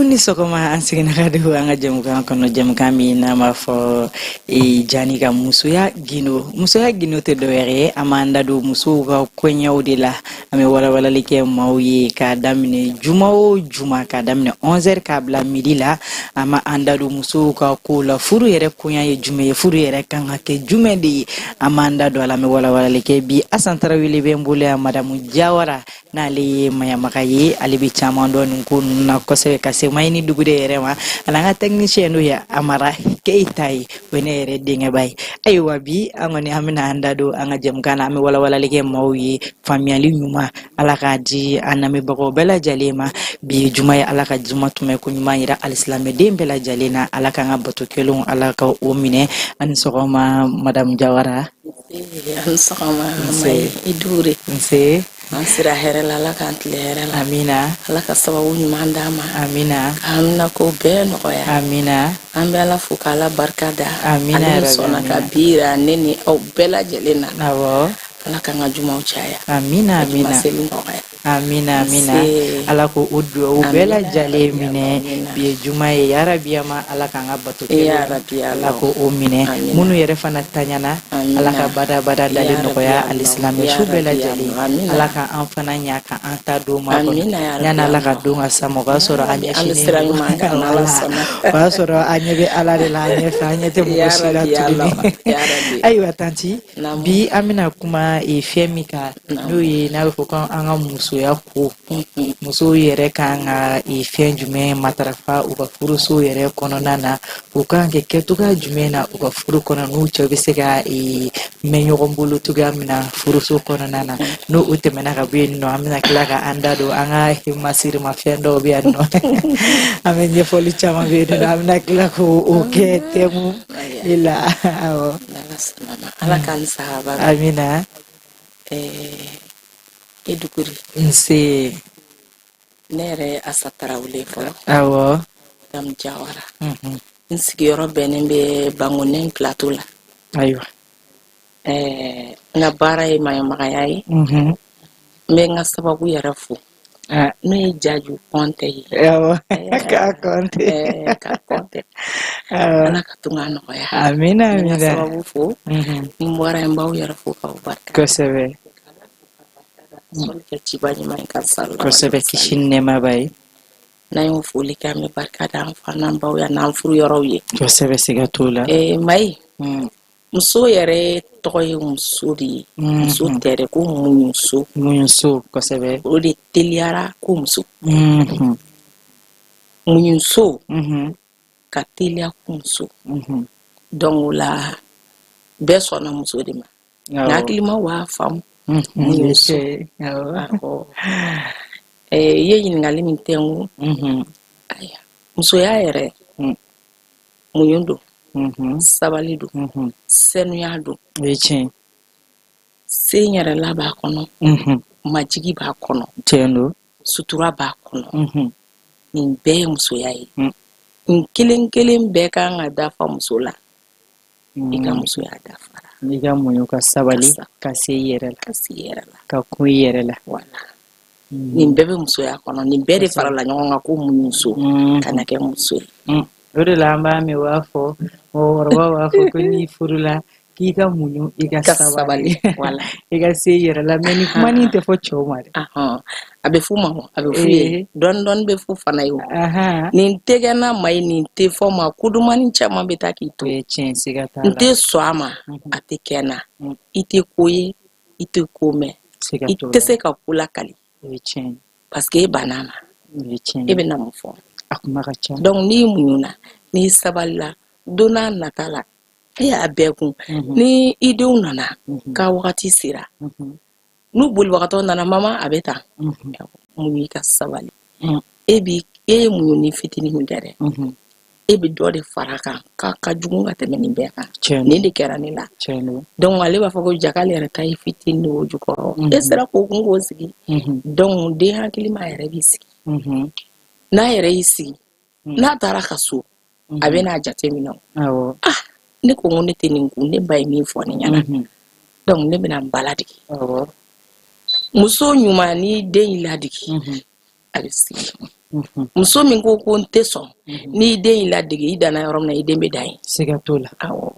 Aw ni sɔgɔma. An seginna ka don an ka jɛmukan kɔnɔ, jɛmukan min n'an b'a fɔ Jani ka musoya gindo. Musoya gindo tɛ dɔwɛrɛ ye, an b'an da don musow ka koɲɛw de la. An bɛ walawalali kɛ maaw ye k'a daminɛ juma o juma, k'a daminɛ 11h k'a bila midi la. An b'an da don musow ka kow la. Furu yɛrɛ koɲa ye jumɛn ye? Furu yɛrɛ kan ka kɛ jumɛn de ye? An b'an da don a la, an bɛ walawalali kɛ. Bi, Asan Tarawele bɛ n bolo yan, madamu Jawara, n'ale ye maɲamaga ye, ale bɛ caman dɔn nin ko ninnu na kosɛbɛ, ka se Mayini dugu de yɛrɛ ma. Ani an ka technicien, n'o ye Amara Keyita ye, o ye ne yɛrɛ denkɛba ye. Ayiwa, bi an kɔni, an bɛna an da don an ka jɛmukan na, an bɛ walawalali kɛ maaw ye. Faamuyali ɲuman, Ala k'a di an lamɛnbagaw bɛɛ lajɛlen ma. Bi ye juma ye, Ala ka juma tuma ko ɲuman yira alisilamɛden bɛɛ lajɛlen na. Ala k'an ka bato kɛlenw, Ala ka o minɛ. Ani sɔgɔma, madamu Jawara. Ani sɔgɔma. I Dure. Nse. An sira hɛrɛ la, Ala k'an tile hɛrɛ la. Amina. Ala ka sababu ɲuman d'an ma. Amina. K'an bɛna ko bɛɛ nɔgɔya. Amina. An bɛ Ala fo k'Ala barika da. Amina. Ale min sɔnna ka bi yira ne ni aw bɛɛ lajɛlen na. Ala k'an ka jumaw caya. Amina, amina. Ka juma seli nɔgɔya. Amina, amina. Nse. Ala ko o duwawu bɛɛ Amina, lajɛlen yarabi, minɛ. Amina. Bi ye juma ye, yarabiyama, Ala k'an ka bato kɛlenw, Yarabi, Ala ko o minɛ. Amina. Minnu yɛrɛ fana taɲana, Amina. Ala ka badabada dali Yarabi, nɔgɔya Allah. alisilamɛ su bɛɛ Yarabi, lajɛlen. Allah. Amina. Ala ka an fana ɲa ka an ta don ma kɔnɔ. Amina, yarabi, Yanni Ala ka Allah. don ka sa ma, o b'a sɔrɔ an Yarabi, an bɛ ɲɛsinnen sira don ɲuman kan n'Ala Wala. sɔnna. O y'a sɔrɔ an ɲɛ bɛ Ala de la, an ɲɛ fɛ, an ɲɛ tɛ mɔgɔ si la Yarabi, tuguni. Allah. Yarabi. Ayiwa tanti, Naamu. bi an bɛna kuma fɛn min kan, Naamu. n'o ye n'a bɛ fɔ ko an ka musoya ko, musow yɛrɛ kan ka fɛn jumɛn matarafa u ka furuso yɛrɛ kɔnɔna na, u kan ka kɛ cogoya jumɛn na u ka furu kɔnɔ, n'u cɛw bɛ se ka mɛn ɲɔgɔn bolo cogoya min na furuso kɔnɔna na. N'o o tɛmɛna ka bɔ yen nɔ, an bɛna tila ka an da don an ka masirimafɛn dɔw bɛ yan nɔ, an bɛ ɲɛfɔli caman bɛ yen nɔ, an bɛna tila k'o o kɛ thème de la. Awɔ. N'Ala sɔnna ma. Ala k'an ni sahaba bɛn. Amina. E Dukuri. Nse. Ne yɛrɛ ye Asa Tarawele fɔlɔ. Madame Jawara. N sigiyɔrɔ bɛnnen bɛ Bangonin Plateau la. N ka baara ye maɲamagaya ye. N bɛ n ka sababu yɛrɛ fo. N'o ye Jaju Kɔnte ye. Awɔ, k'a kɔnte. Ka Kɔnte. Ala ka to k'a nɔgɔya. Amina. N bɛ n ka Amina. sababu fo. Ni n bɔra yen, n b'aw yɛrɛ fo k'aw barika. Sɔli kɛ ciba ɲuman ye ka sallallahu Kosɛbɛ, alaihi kisi wasallam. ni nɛɛma b'a ye. N'an y'o foli kɛ, an bɛ barika da an fa n'an baw ye n'an furu yɔrɔw ye. Kosɛbɛ, siga t'o la. Mayi, muso yɛrɛ tɔgɔ ye muso de ye. Muso tɛ dɛ, ko muɲuso. Muɲuso, kosɛbɛ. O de teliyara ko muso. Muɲuso ka teliya ko muso. Donc o la, bɛɛ sɔnna muso de ma. Nka hakilimaw b'a faamu. Muɲuso. Awɔ. I ye ɲininkali min tɛnku. Ayiwa, musoya yɛrɛ, muɲu don, sabali don, sɛnuya don. O ye tiɲɛ ye. Sen yɛrɛla b'a kɔnɔ, majigi b'a kɔnɔ, Tiɲɛ don. sutura b'a kɔnɔ. Nin bɛɛ ye musoya ye. Nin kelen kelen bɛɛ kan ka dafa muso la. I ka musoya dafara. I ka muɲu, ka sabali, ka se i yɛrɛ la. Ka se i yɛrɛ la. Ka kun i yɛrɛ la. Wala. Nin bɛɛ bɛ musoya kɔnɔ. Nin bɛɛ de farala ɲɔgɔn kan ko muɲuso ka na kɛ muso ye. O de la an b'a mɛn, u b'a fɔ, mɔgɔkɔrɔbaw b'a fɔ ko n'i furula, k'i ka muɲu, i ka Ka sabali, sabali. Wala. i ka se i yɛrɛ la. Mais nin kuma nin tɛ fɔ cɛw ma dɛ. Ahɔn. A bɛ f'u ma o, a bɛ f'u ye. Dɔɔni dɔɔni bɛ f'u fana ye o. Nin tɛ kɛ n'a ma ye, nin tɛ fɔ ma, kodumani caman bɛ taa k'i O to. ye tiɲɛ, siga t'a N la. tɛ sɔn a ma, a tɛ kɛ n na. I tɛ ko ye, i tɛ ko mɛn. Siga I t'o tɛ la. se ka ko lakali. O ye tiɲɛ ye. Parce que e banna a ma. O ye tiɲɛ E ye. bɛ na mun fɔ? A kuma ka ca. Donc n'i muɲuna, n'i sabalila, don n'a nata la, e y'a bɛɛ kun. Ni i denw nana, k'a wagati sera, n'u bolibagatɔ nana, mama, a bɛ tan. Muɲu, i ka sabali. E bi e ye muɲu ni fitinin min kɛ dɛ, e bɛ dɔ de fara a kan k'a ka jugu ka tɛmɛ nin bɛɛ kan. Tiɲɛ Nin don. de kɛra ne la. Tiɲɛ don. Donc ale b'a fɔ ko ja k'ale yɛrɛ ta ye fitinin de o jukɔrɔ. E sera k'o kun k'o sigi. Donc den hakilima yɛrɛ b'i sigi. N'a yɛrɛ y'i sigi, n'a taara ka so, a bɛ n'a jate minɛ o. Ah, ne ko n ko ne tɛ nin kun, ne ba ye min fɔ ne ɲɛna. Donc ne bɛna n ba ladege. Muso ɲuman, ni den y'i ladege, a bɛ sigi. Muso min ko ko n tɛ sɔn, n'i den y'i ladege, i danna yɔrɔ min na, i den bɛ dan yen. Siga t'o la. Awɔ.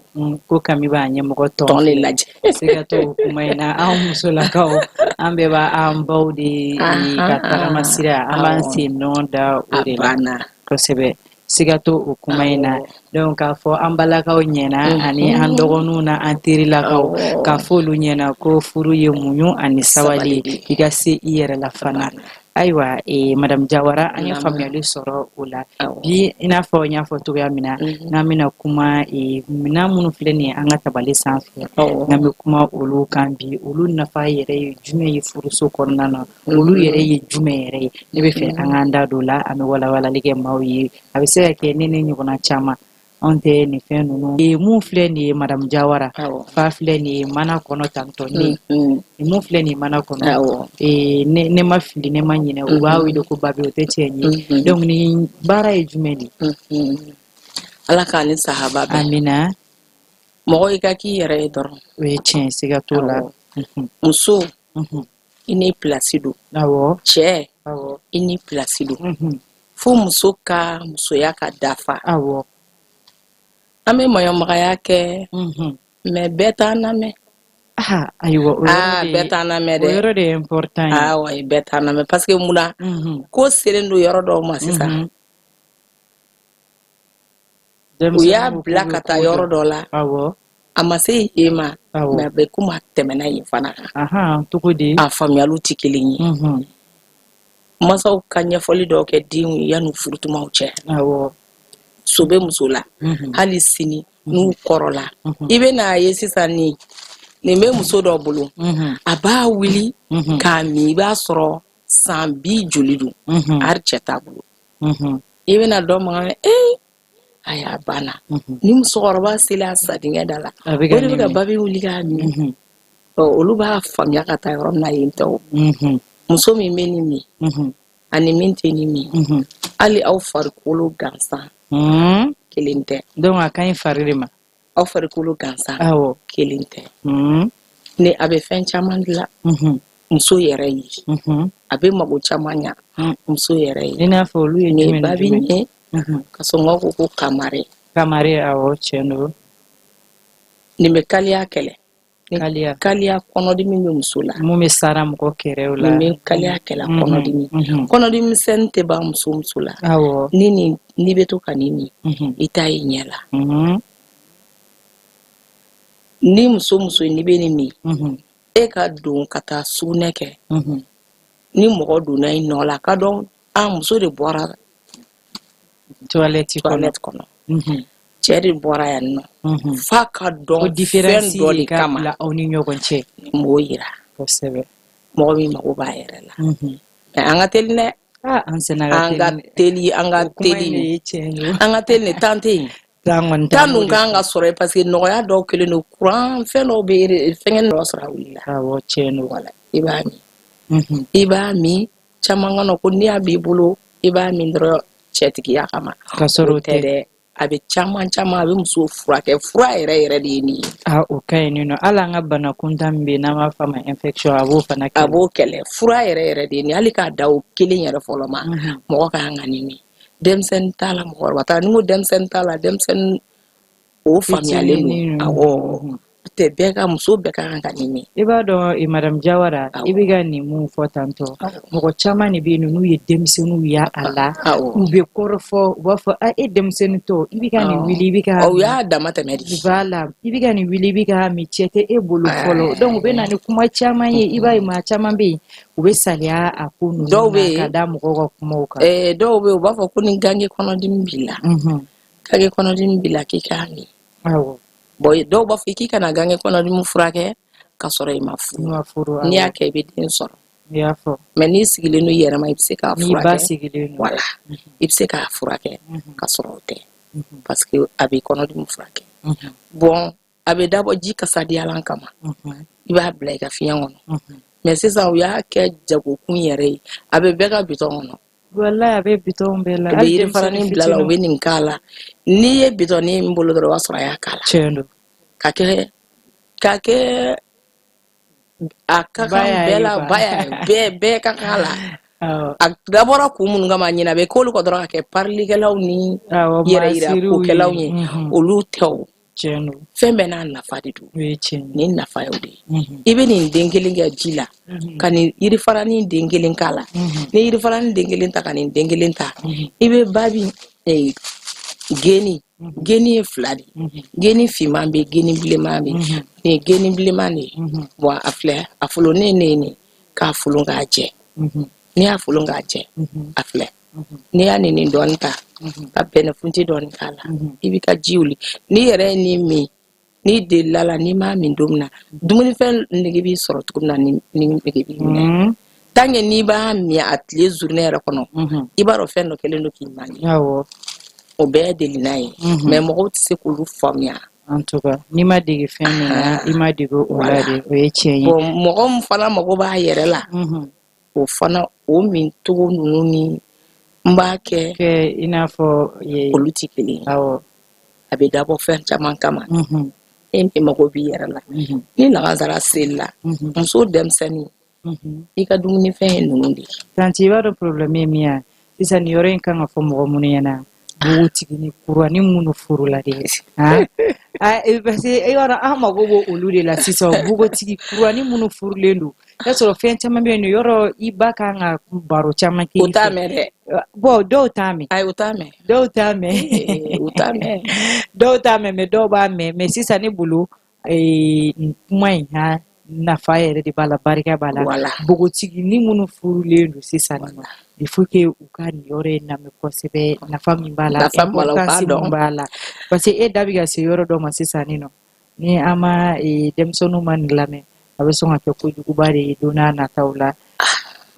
Ko kami b'a ɲɛmɔgɔ tɔn tɔn de lajɛ. Siga t'o kuma in na. Anw musolakaw, an bɛɛ b'an baw de ka tagama sira, an b'an sen nɔ da o de la kosɛbɛ. Siga t'o o kuma in na. Donc k'a fɔ an balakaw ɲɛna ani an dɔgɔninw na an terilakaw, k'a fɔ olu ɲɛna ko furu ye muɲu ani sabali, i ka se i yɛrɛ la fana. Ayiwa, madame Jawara, an ye faamuyali sɔrɔ o la bi. I n'a fɔ n y'a fɔ cogoya min na, n'an bɛna kuma minɛn minnu filɛ nin ye an ka tabali sanfɛ, n'an bɛ kuma olu kan bi, olu nafa yɛrɛ ye jumɛn ye furuso kɔnɔna na? Olu yɛrɛ ye jumɛn yɛrɛ ye? Ne bɛ fɛ an k'an da don o la, an bɛ walawalali kɛ maaw ye. A bɛ se ka kɛ ne ni ɲɔgɔnna caman, anw tɛ nin fɛn ninnu. Mun filɛ nin ye, madame Jawara, fa filɛ nin ye mana kɔnɔ tantɔ, ne mun filɛ nin ye mana kɔnɔ, ne ma fili, ne ma ɲinɛ, u b'a wele ko babi, o tɛ tiɲɛ ye? Donc nin baara ye jumɛn de ye? Ala k'a ni sahaba bɛn. Amina. Mɔgɔ, i ka k'i yɛrɛ ye dɔrɔn. O ye tiɲɛ, siga t'o la. Muso, i ni pilasi don. Cɛ, i ni pilasi don. Fo muso ka musoya ka dafa. An bɛ maɲɔmagaya kɛ, mais bɛɛ t'an lamɛn. Ayiwa. Bɛɛ t'an lamɛn dɛ. O yɔrɔ de ye important ye. Awɔ, bɛɛ t'an lamɛn, parce que munna ko selen don yɔrɔ dɔw ma sisan, u y'a bila ka taa yɔrɔ dɔ la, a ma se yen ma, mais a bɛ komi a tɛmɛna yen fana kan. Cogo di? A faamuyaliw tɛ kelen ye. Masaw ka ɲɛfɔli dɔw kɛ denw ye yanni furutumaw cɛ. So bɛ muso la hali sini n'u kɔrɔla, i bɛ n'a ye sisan, nin bɛ muso dɔ bolo, a b'a wuli k'a min, i b'a sɔrɔ san bi joli don, hali cɛ t'a bolo. I bɛna dɔ mankan, ee, ayi, a banna. Ni musokɔrɔba selen a sadingɛ da la, o de bɛ ka babi wuli k'a min. Olu b'a faamuya ka taa yɔrɔ min na, yen tɛ. O muso min bɛ nin min ani min tɛ nin min, hali aw farikolo gansan kelen tɛ. Donc a ka ɲi fari de ma. Aw farikolo gansan kelen tɛ. Ni a bɛ fɛn caman dilan muso yɛrɛ ye, a bɛ mago caman ɲa muso yɛrɛ ye. I n'a fɔ olu ye jumɛn? Babi ye ka sɔn ko kamare. Kamare, awɔ, tiɲɛ don. Nin bɛ kaliya kɛlɛ. Kaliya. Kaliya, kɔnɔdimi bɛ muso la. Mun bɛ sara mɔgɔ kɛrɛw la. Nin bɛ kaliya kɛlɛ, kɔnɔdimi, kɔnɔdimi misɛnnin tɛ ban muso muso la. Ni nin, n'i bɛ to ka nin min, i t'a ye ɲɛ la. Ni muso muso, n'i bɛ nin min, e ka don ka taa sugunɛ kɛ, ni mɔgɔ donna i nɔ la, a ka dɔn a muso de bɔra toilette kɔnɔ, cɛ de bɔra yan nɔ, f'a ka dɔn fɛn dɔ de kama aw ni ɲɔgɔn cɛ. Nin b'o yira. Mɔgɔ min mago b'a yɛrɛ la, mais an ka teli dɛ. An senna. An ka teli, an ka teli, an ka teli. Nin tan tɛ yen, tan dun kan ka sɔrɔ yen, parce que nɔgɔya dɔw kɛlen don, kuran fɛn dɔw bɛ fɛnkɛ dɔ sɔrɔ, a wulila. Awɔ, tiɲɛ don. Wala, i b'a min, i b'a min. Caman ka nɔ ko n'i y'a b'i bolo, i b'a min dɔrɔn cɛtigiya kama. Ka sɔrɔ o tɛ dɛ. A bɛ caman caman, a bɛ muso furakɛ, fura yɛrɛ yɛrɛ de ye nin ye. A o ka ɲi nɔ. Hali an ka bana kuntan min bɛ yen n'an b'a fɔ a ma infection, a b'o fana kɛlɛ. A b'o kɛlɛ. Fura yɛrɛ yɛrɛ de ye nin. Hali k'a da o kelen yɛrɛ fɔlɔ ma, mɔgɔ ka kan ka nin min. Denmisɛnnin t'a la, mɔgɔkɔrɔba t'a la. Ni n ko denmisɛnnin t'a la, denmisɛnnin o faamuyalen don, awɔ tɛ bɛɛ ka muso bɛɛ ka kan ka nin min. I b'a dɔn, madame Jawara, i bɛ ka nin mun fɔ tantɔ, mɔgɔ caman de bɛ yen nɔ, n'u ye denmisɛnninw ya a la, u bɛ kɔrɔfɔ, u b'a fɔ a e denmisɛnnin tɔ, i bɛ ka nin wuli, i bɛ ka O y'a dama tɛmɛ de. Voilà, i bɛ ka nin wuli, i bɛ ka min, cɛ tɛ e bolo fɔlɔ. Donc u bɛ na ni kuma caman ye. I b'a ye, maa caman bɛ yen, u bɛ saliya a ko ninnu Dɔw bɛ na ka da mɔgɔw ka kumaw kan. Dɔw bɛ yen, u b'a fɔ ko ni gange kɔnɔdimi b'i la, gange kɔnɔdimi b'i la, k'i k'a min. Bon, dɔw b'a fɔ k'i kana gange kɔnɔdimi furakɛ ka sɔrɔ i ma furu. N'i y'a kɛ, i bɛ den sɔrɔ. I y'a fɔ. Mais n'i sigilen don i yɛrɛ ma, i bɛ se k'a furakɛ. Sigilen don. Wala, i bɛ se k'a furakɛ ka sɔrɔ o tɛ, parce que a bɛ kɔnɔdimi furakɛ. Bon, a bɛ dabɔ ji kasadiyalan kama, i b'a bila i ka fiɲɛ kɔnɔ. Mais sisan u y'a kɛ jagokun yɛrɛ ye, a bɛ bɛɛ ka bitɔn kɔnɔ. Walayi, a bɛ bitɔn bɛɛ la. U bɛ yiri faranin bila la, u bɛ nin k'a la. N'i ye bitɔnni min bolo dɔrɔn, o b'a sɔrɔ a y'a k'a la. Tiɲɛ don. Ka kɛ a ka kan bɛɛ la, ba bɛɛ bɛɛ ka kan la. A dabɔra kun minnu kama, ɲinɛ bɛ k'olu kɔ dɔrɔn ka kɛ parilikɛlaw ni yɛrɛ yira kokɛlaw ye, olu tɛ o. Fɛn bɛɛ n'a nafa de don. Nin nafa y'o de ye. I bɛ nin den kelen kɛ ji la ka nin yirifaranin den kelen k'a la. Ni yirifaranin den kelen ta ka nin den kelen ta, i bɛ babi geni. Geni ye fila de ye: geni finman bɛ, geni bilenman bɛ. Nin ye geni bilenman de ye. Bon, a filɛ, a folonnen ne ye nin k'a folon k'a jɛ. N'i y'a folon k'a jɛ, a filɛ, n'i y'a nin dɔɔnin ta ka bɛnɛfunti dɔɔnin k'a la, i b'i ka ji wuli. N'i yɛrɛ ye nin min, n'i delila la, n'i m'a min don min na, dumunifɛn nege b'i sɔrɔ cogo min na, ni nege b'i minɛ. Tant que n'i b'a min a tile journée yɛrɛ kɔnɔ, i b'a dɔn fɛn dɔ kɛlen don k'i manquer. O bɛɛ ye delina ye, mais mɔgɔw tɛ se k'olu faamuya. En tout cas, n'i ma dege fɛn min na, i ma dege o la de, o ye tiɲɛ ye. Bon, mɔgɔ min fana mago b'a yɛrɛ la, o fana o min cogo ninnu ni n b'a kɛ kɛ i n'a fɔ olu tɛ kelen ye. A bɛ dabɔ fɛn caman kama. E min mago b'i yɛrɛ la, ni lagansara selila, muso denmisɛnnin, i ka dumunifɛn ye ninnu de ye. Tantie, i b'a dɔn problème ye min ye sisan, nin yɔrɔ in kan ka fɔ mɔgɔ minnu ɲɛna, npogotigini kurani minnu furula de, parce que i b'a dɔn an mago b'o olu de la sisan. Npogotigi kurani minnu furulen don, i b'a sɔrɔ fɛn caman bɛ yen nɔ, yɔrɔ i ba kan ka baro caman kɛ. O t'a mɛn dɛ. Bon, dɔw t'a mɛn. Ayi, o t'a mɛn. Dɔw t'a mɛn. O t'a mɛn. Dɔw t'a mɛn, mais dɔw b'a mɛn. Mais sisan ne bolo, nin kuma in ha, nafa yɛrɛ de b'a la, barika b'a la. Npogotigini minnu furulen don sisan nɔ, il faut que u ka nin yɔrɔ in lamɛn kosɛbɛ, nafa min b'a la, importance min b'a la, parce que e da bɛ ka se yɔrɔ dɔ ma sisan nin nɔ, ni an ma denmisɛnninw ma nin lamɛn, a bɛ sɔn ka kɛ kojuguba de ye don n'a nataw la.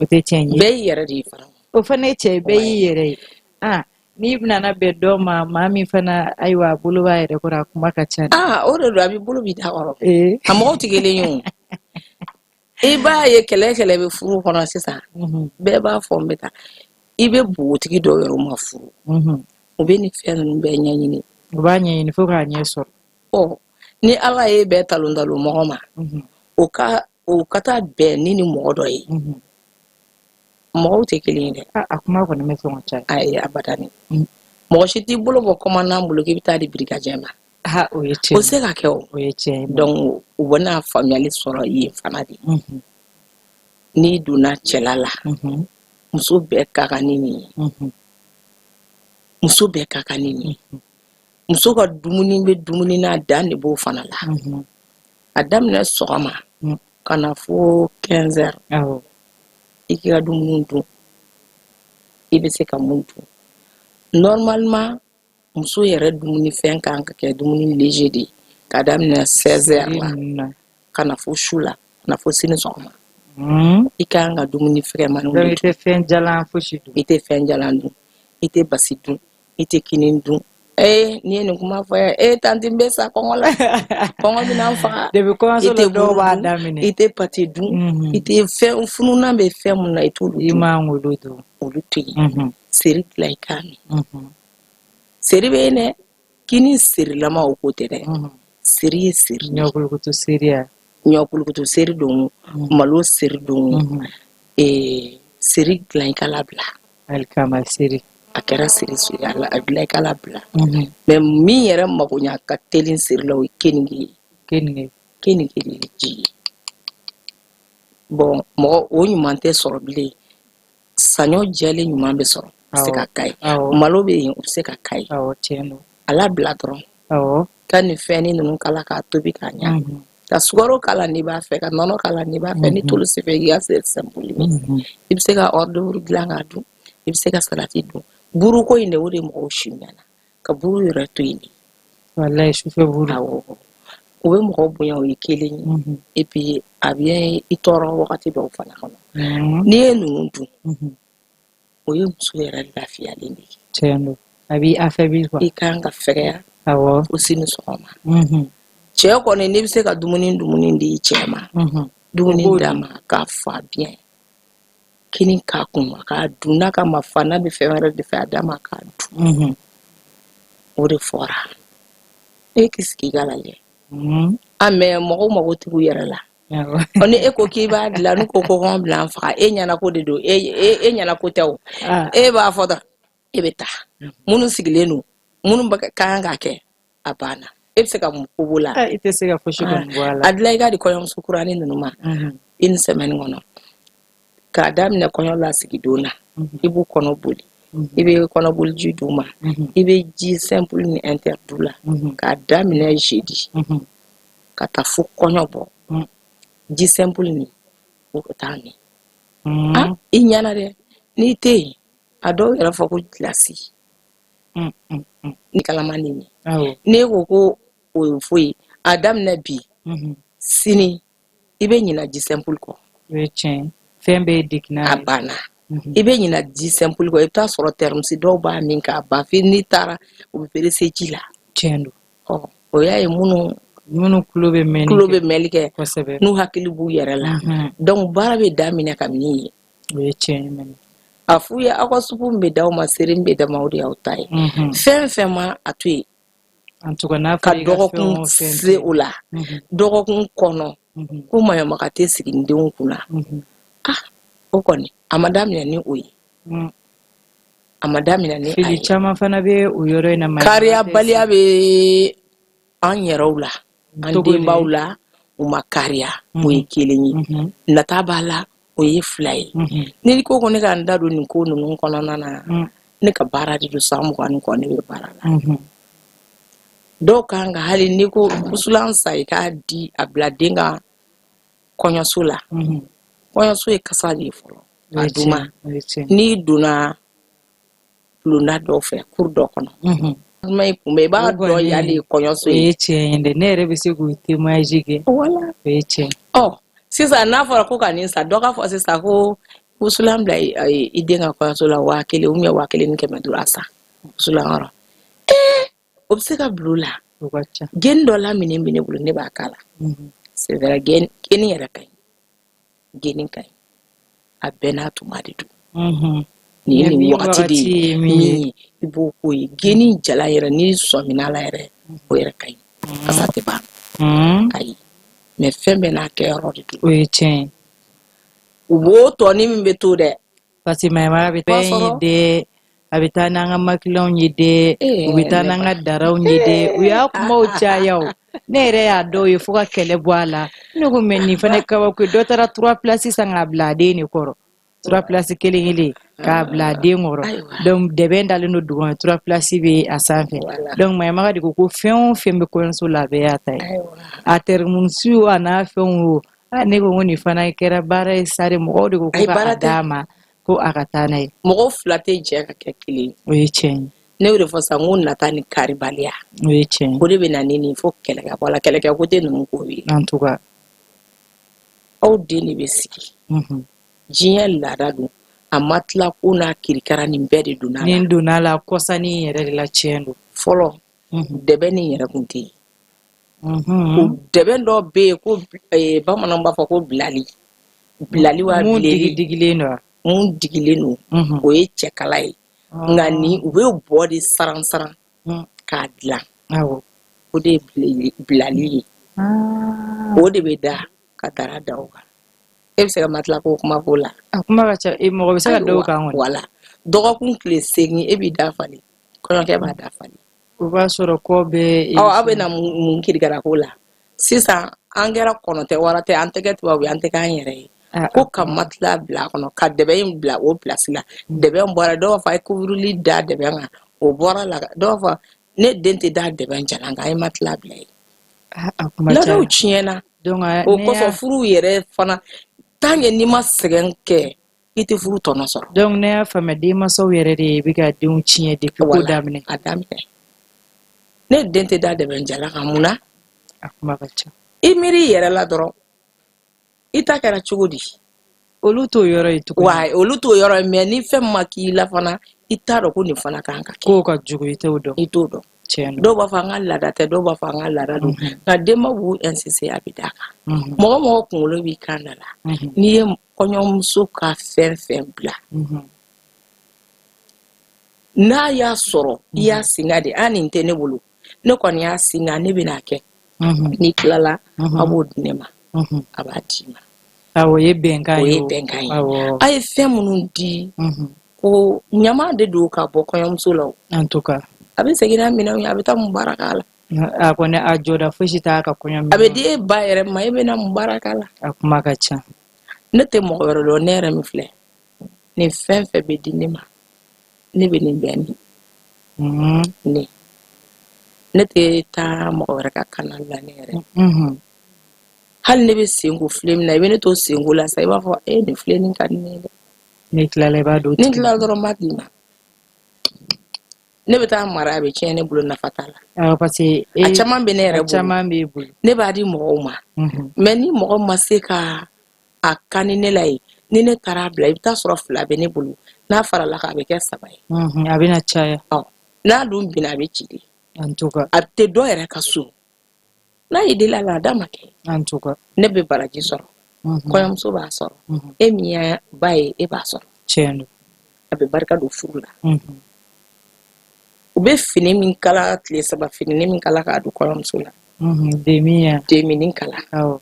O tɛ tiɲɛ ye. Bɛɛ y'i yɛrɛ de ye fana. O fana ye tiɲɛ ye, bɛɛ y'i yɛrɛ ye. Ah, n'i nana bɛn dɔ ma, maa min fana, ayiwa, a bolo b'a yɛrɛ kɔrɔ, a kuma ka ca. Ah, o de don, a b'i bolo b'i da kɔrɔ. A mɔgɔw tɛ kelen ye o. I b'a ye, kɛlɛ kɛlɛ bɛ furu kɔnɔ sisan, bɛɛ b'a fɔ n bɛ taa. I bɛ npogotigi dɔw yɛrɛ ma furu, u bɛ nin fɛn ninnu bɛɛ ɲɛɲini. U b'a ɲɛɲini fo k'a ɲɛ sɔrɔ. Ɔ, ni Ala ye bɛɛ talon talon mɔgɔ ma, o ka taa bɛn ni mɔgɔ dɔ ye, mɔgɔw tɛ kelen ye dɛ. A kuma kɔni bɛ sɔn ka caya. Ayi, abadani, mɔgɔ si t'i bolo bɔ commandant bolo k'i bɛ taa di brigadier ma. Ha, o ye tiɲɛ. O se ka kɛ o. O ye tiɲɛ ye. Donc u bɛna faamuyali sɔrɔ yen fana de. N'i donna cɛla la, muso bɛɛ ka kan ni nin ye. Muso bɛɛ ka kan ni nin ye. Muso ka dumuni bɛ dumuni na, dan de b'o fana la. A daminɛ sɔgɔma ka na fo 15 heures, i k'i ka dumuni dun. I bɛ se ka mun dun? Normalement, muso yɛrɛ dumunifɛn kan ka kɛ dumuni léger de ye ka daminɛ 16 heures la ka na fo su la, ka na fo sini sɔgɔma. I kan ka dumuni fɛgɛmaniw de dun. I tɛ fɛn jalan fosi dun. I tɛ fɛn jalan dun, i tɛ basi dun, i tɛ kini dun. Ee, n'i ye nin kuma fɔ yan, ee, tantie, n bɛ sa kɔngɔ la, kɔngɔ bɛna n faga. Depuis kɔɲɔso la, dɔw b'a daminɛ. I tɛ pâté dun, i tɛ fɛn fununan bɛ fɛn mun na, i t'olu dun. I man k'olu dun. Olu to yen. Seri dilan, i k'a min. Seri bɛ yen dɛ, kini serilama o ko tɛ dɛ, seri ye seri. Ɲɔkulukutu seri ya. Ɲɔkulukutu seri don, malo seri don, ee, seri dilan, i k'a labila. Alikama seri. A kɛra seri seri, a dilan, i k'a labila. Mais min yɛrɛ mago ɲa ka teli seri la, o ye keninge ye. Keninge. Keninge de ye ji ye. Bon, mɔgɔ o ɲuman tɛ sɔrɔ bilen. Saɲɔ jɛlen ɲuman bɛ sɔrɔ, o bɛ se ka k'a ye. Malo bɛ yen, o bɛ se ka k'a ye. Awɔ, tiɲɛ don. A labila dɔrɔn ka nin fɛnnin ninnu k'a la k'a tobi k'a ɲa, ka sukaro k'a la n'i b'a fɛ, ka nɔnɔ k'a la n'i b'a fɛ, ni tulu fɛ, i ka seri simple min. I bɛ se ka hors d'œuvre dilan k'a dun, i bɛ se ka salati dun. Buruko in de, o de mɔgɔw si mɛnna ka buru yɛrɛ to yen de. Walayi, sufɛ buru. Awɔ, o bɛ mɔgɔw bonya, o ye kelen ye. Et puis a bɛ i tɔɔrɔ wagati dɔw fana kɔnɔ. N'i ye ninnu dun, o ye muso yɛrɛ lafiyalen de ye. Tiɲɛ don, a b'i affaibli quoi. I kan ka fɛgɛya fo sini sɔgɔma. Cɛ kɔni, n'i bɛ se ka dumuni di i cɛ ma, dumuni d'a ma k'a fa bien, kini k'a kun, a k'a dun. N'a ka ma fa, n'a bɛ fɛn wɛrɛ de fɛ, a d'a ma k'a dun. O de fɔra e k'i sigi i ka lajɛ. A mais mɔgɔw mago t'u yɛrɛ la. Ɔ, ni e ko k'i b'a dilan, n'u ko ko kɔngɔ bila an faga, e ɲɛna ko de don, e ɲɛna ko tɛ o. E b'a fɔ dɔrɔn, e bɛ taa, minnu sigilen don, minnu bɛ ka kan k'a kɛ, a banna. E bɛ se ka mun ko b'o la? I tɛ se ka fosi kɔni bɔ a la. A dilan, i k'a di kɔɲɔmuso kuranin ninnu ma une semaine kɔnɔ, k'a daminɛ kɔɲɔ lasigi don na, i b'u kɔnɔ boli, i bɛ kɔnɔboliji d'u ma, i bɛ ji simple ni inter d'u la, k'a daminɛ jeudi ka taa fo kɔɲɔ bɔ, ji simple nin, o t'a min. Ah, i ɲɛna dɛ. N'i tɛ yen, a dɔw yɛrɛ fɔ ko gilasi ni kalama nin ye. N'e ko ko o ye foyi, a daminɛ bi, sini i bɛ ɲina ji simple kɔ. O ye tiɲɛ ye, fɛn bɛɛ ye degunna A ye. banna. I bɛ ɲina ji simple kɔ, i bɛ taa sɔrɔ thermos dɔw b'a min k'a ban fo n'i taara, u bɛ perese ji la. Tiɲɛ don. Ɔ, o y'a ye minnu Minnu tulo bɛ mɛnni tulo bɛ mɛnli kɛ, n'u hakili b'u yɛrɛ la. Donc baara bɛ daminɛ kabini yen. O ye tiɲɛ ye mɛnɛ. A f'u ye, aw ka supu min bɛ d'aw ma, seere min bɛ d'aw ma, o de y'aw ta ye. Fɛn fɛn ma a to yen En tout cas, n'a ka fɔra i ka fɛn dɔgɔkun o fɛn se o la, dɔgɔkun kɔnɔ, ko maɲɔmaga tɛ siginidenw kunna. Ah, o kɔni a ma daminɛ ni o ye, a ma daminɛ ni a Fili ye. caman fana bɛ o yɔrɔ in na, maɲumanya tɛ. Kariyabaliya bɛ an yɛrɛw la, an Togo di? denbaw la. U ma kariya, o ye kelen ye. Nata b'a la, o ye fila ye. N'i ko ko ne ka n da don nin ko ninnu kɔnɔna na, ne ka baara de don, san 20 ni kɔ ne bɛ baara la. Dɔw kan ka, hali n'i ko wusulan san, i k'a di, a bila den ka kɔɲɔso la. Kɔɲɔso ye kasa de ye fɔlɔ. O A ye duman tiɲɛ, o ye tiɲɛ. N'i donna bulonda dɔw fɛ, kuru dɔ kɔnɔ, duman i kunbɛn, i b'a O dɔn kɔni, yan de ye kɔɲɔso o ye. ye tiɲɛ ye dɛ. Ne yɛrɛ bɛ se k'o témoignage kɛ. Wala. O ye tiɲɛ. Ɔ, sisan n'a fɔra ko ka nin san, dɔ k'a fɔ sisan ko wusulan bila i den ka kɔɲɔso la, 1000 ou bien 1500, a san wusulan kɔrɔ, ee, o bɛ se ka bila o la. O ka ca. Geni dɔ lamini bɛ ne bolo, ne b'a k'a la. C'est vrai, geni, geni yɛrɛ ka ɲi, geni ka ɲi, a bɛɛ n'a tuma de don. Nin ye Mɛ nin min wagati de wagati ye ye min ye. Min ye, i b'o k'o ye. Geni jala yɛrɛ, n'i sɔmina la yɛrɛ, o yɛrɛ ka ɲi, kasa tɛ ban. Ayi, mɛ fɛn bɛɛ n'a kɛyɔrɔ de don. O ye tiɲɛ ye. U b'o tɔni min bɛ to dɛ. Parce que maɲumanya bɛ B'a fɛn ye sɔrɔ dɛ, a bɛ taa n'an ka makilanw ye dɛ, u bɛ taa ne n'an ba ka daraw ye dɛ, u y'a kumaw caya. O ne yɛrɛ y'a dɔw ye fo ka kɛlɛ bɔ a la. Ne ko mɛ nin fana ye kabako ye. Dɔ taara trois places san k'a bila a den de kɔrɔ, trois places kelen kelen k'a bila a den kɔrɔ. Donc dɛbɛn dalen don duguma, trois places bɛ a sanfɛ. Donc maɲumaga de ko ko fɛn o fɛn bɛ kɔɲɔso la, a bɛɛ y'a ta ye, a thermos o, a n'a fɛnw o. Ah, ne ko n ko nin fana kɛra baara ye sa de. Mɔgɔw de ko ko Ayi, ka baara a tɛ. d'a ma ko a ka taa n'a ye. Mɔgɔ fila tɛ jɛ ka kɛ kelen ye. O ye tiɲɛ ye. Ne y'o de fɔ sisan, n ko nata ni karibaliya, O ye tiɲɛ ye. o de bɛ na ni nin fo kɛlɛ ka bɔ a la. Kɛlɛkɛ ko tɛ ninnu ko ye. En tout cas. Aw den de bɛ sigi. Diɲɛ laada don, a ma tila ko n'a kirikara, nin bɛɛ de donna a la. Nin donna a la kɔsanni yɛrɛ de la, tiɲɛ don. Fɔlɔ, dɛbɛ nin yɛrɛ kun tɛ yen. O dɛbɛ dɔ bɛ yen ko bamananw b'a fɔ ko bilali bilali wa Mun bileli. Digi digilen don wa? Mun digilen don, o ye cɛkala ye. Nka nin, u bɛ bɔ de saran saran k'a dilan. O de ye bilali ye. O de bɛ da ka dara da o kan. E bɛ se ka matelas ko kuma f'o la? A kuma ka ca, mɔgɔ bɛ se ka dɔw kan kɔni. Wala, dɔgɔkun tile 8, e b'i da falen, kɔɲɔkɛ b'a da falen. O b'a sɔrɔ kɔ bɛɛ. Ɔ, aw bɛ na mun kirikara ko la sisan? An kɛra kɔnɔ tɛ, wara tɛ, an tɛ kɛ tubabu ye, an tɛ k'an yɛrɛ ye. Ko ka matelas bila a kɔnɔ, ka dɛbɛ in bila o place la, dɛbɛ bɔra, dɔw b'a fɔ a ye couvre-lit da dɛbɛ kan, o bɔra la. Dɔw b'a fɔ ne den tɛ da dɛbɛ jalan kan, a ye matelas bila yen. A kuma Laadaw caya. tiɲɛna. Donc O ne kosɔn, furu yɛrɛ fana, tant que n'i ma sɛgɛn kɛ, i tɛ furu tɔnɔ sɔrɔ. Donc ne y'a faamuya, denmansaw yɛrɛ de bɛ ka denw tiɲɛ depuis ko Wala daminɛ. A daminɛ, ne den tɛ da dɛbɛ jalan kan, mun na? A kuma ka ca. I miiri i yɛrɛ la dɔrɔn, i ta kɛra cogo di? Olu t'o yɔrɔ ye tuguni. Wa olu t'o yɔrɔ ye, mɛ ni fɛn ma k'i la fana, i t'a dɔn ko nin fana kan ka kɛ. Kow ka jugu, i t'o dɔn. I t'o dɔn. Tiɲɛ don. Dɔw b'a fɔ an ka laada tɛ, dɔw b'a fɔ an ka laada don, nka denba b'u insister, a bɛ d'a kan. Mɔgɔ mɔgɔ kunkolo b'i kan da la, n'i ye kɔɲɔmuso ka fɛn fɛn bila, n'a y'a sɔrɔ i y'a singa de, a nin tɛ ne bolo, ne kɔni y'a singa, ne bɛna kɛ, n'i tilala, a b'o di ne ma. A b'a d'i ma. Awɔ, o ye bɛnkan ye. O ye bɛnkan ye. A ye fɛn minnu di, ko ɲama de don ka bɔ kɔɲɔmuso la o. En tout cas. A bɛ segin n'a minɛnw ye, a bɛ taa mun baara k'a la? A kɔni, a jɔda fosi t'a ka kɔɲɔ. A bɛ di e ba yɛrɛ ma, e bɛna mun baara k'a la? A kuma ka ca. Ne tɛ mɔgɔ wɛrɛ dɔn, ne yɛrɛ min filɛ nin, fɛn fɛn bɛ di ne ma, ne bɛ nin bɛɛ ni ne tɛ taa mɔgɔ wɛrɛ ka kana la, ne yɛrɛ. Hali ne bɛ sen ko filen min na, i bɛ ne to senko la sa, i b'a fɔ e nin filen nin ka di ne ye dɛ. N'i tilala, i b'a don. Ni n tilala dɔrɔn, n b'a d'i ma. Ne bɛ taa mara, a bɛ tiɲɛ ne bolo, nafa t'a la. Awɔ, parce que a caman bɛ ne yɛrɛ a bolo. Caman b'e bolo. Ne b'a di mɔgɔw ma, mais ni mɔgɔ ma se ka a kani ne la yen, ni ne taara a bila, i bɛ taa sɔrɔ fila bɛ ne bolo, n'a farala kan, a bɛ kɛ saba ye. A bɛna caya. Ɔ, n'a dun binna, a bɛ ci de. En tout cas. A tɛ dɔ yɛrɛ ka so n'a y'i deli a la, a da ma kɛ. En tout cas. Ne bɛ baraji sɔrɔ, kɔɲɔmuso b'a sɔrɔ, e min ye ba ye, e b'a sɔrɔ. Tiɲɛ don. A bɛ barika don furu la. U bɛ fini min kala, tile 3 fini min kala k'a don kɔɲɔmuso la. Demi ya. Demini kala. Awɔ.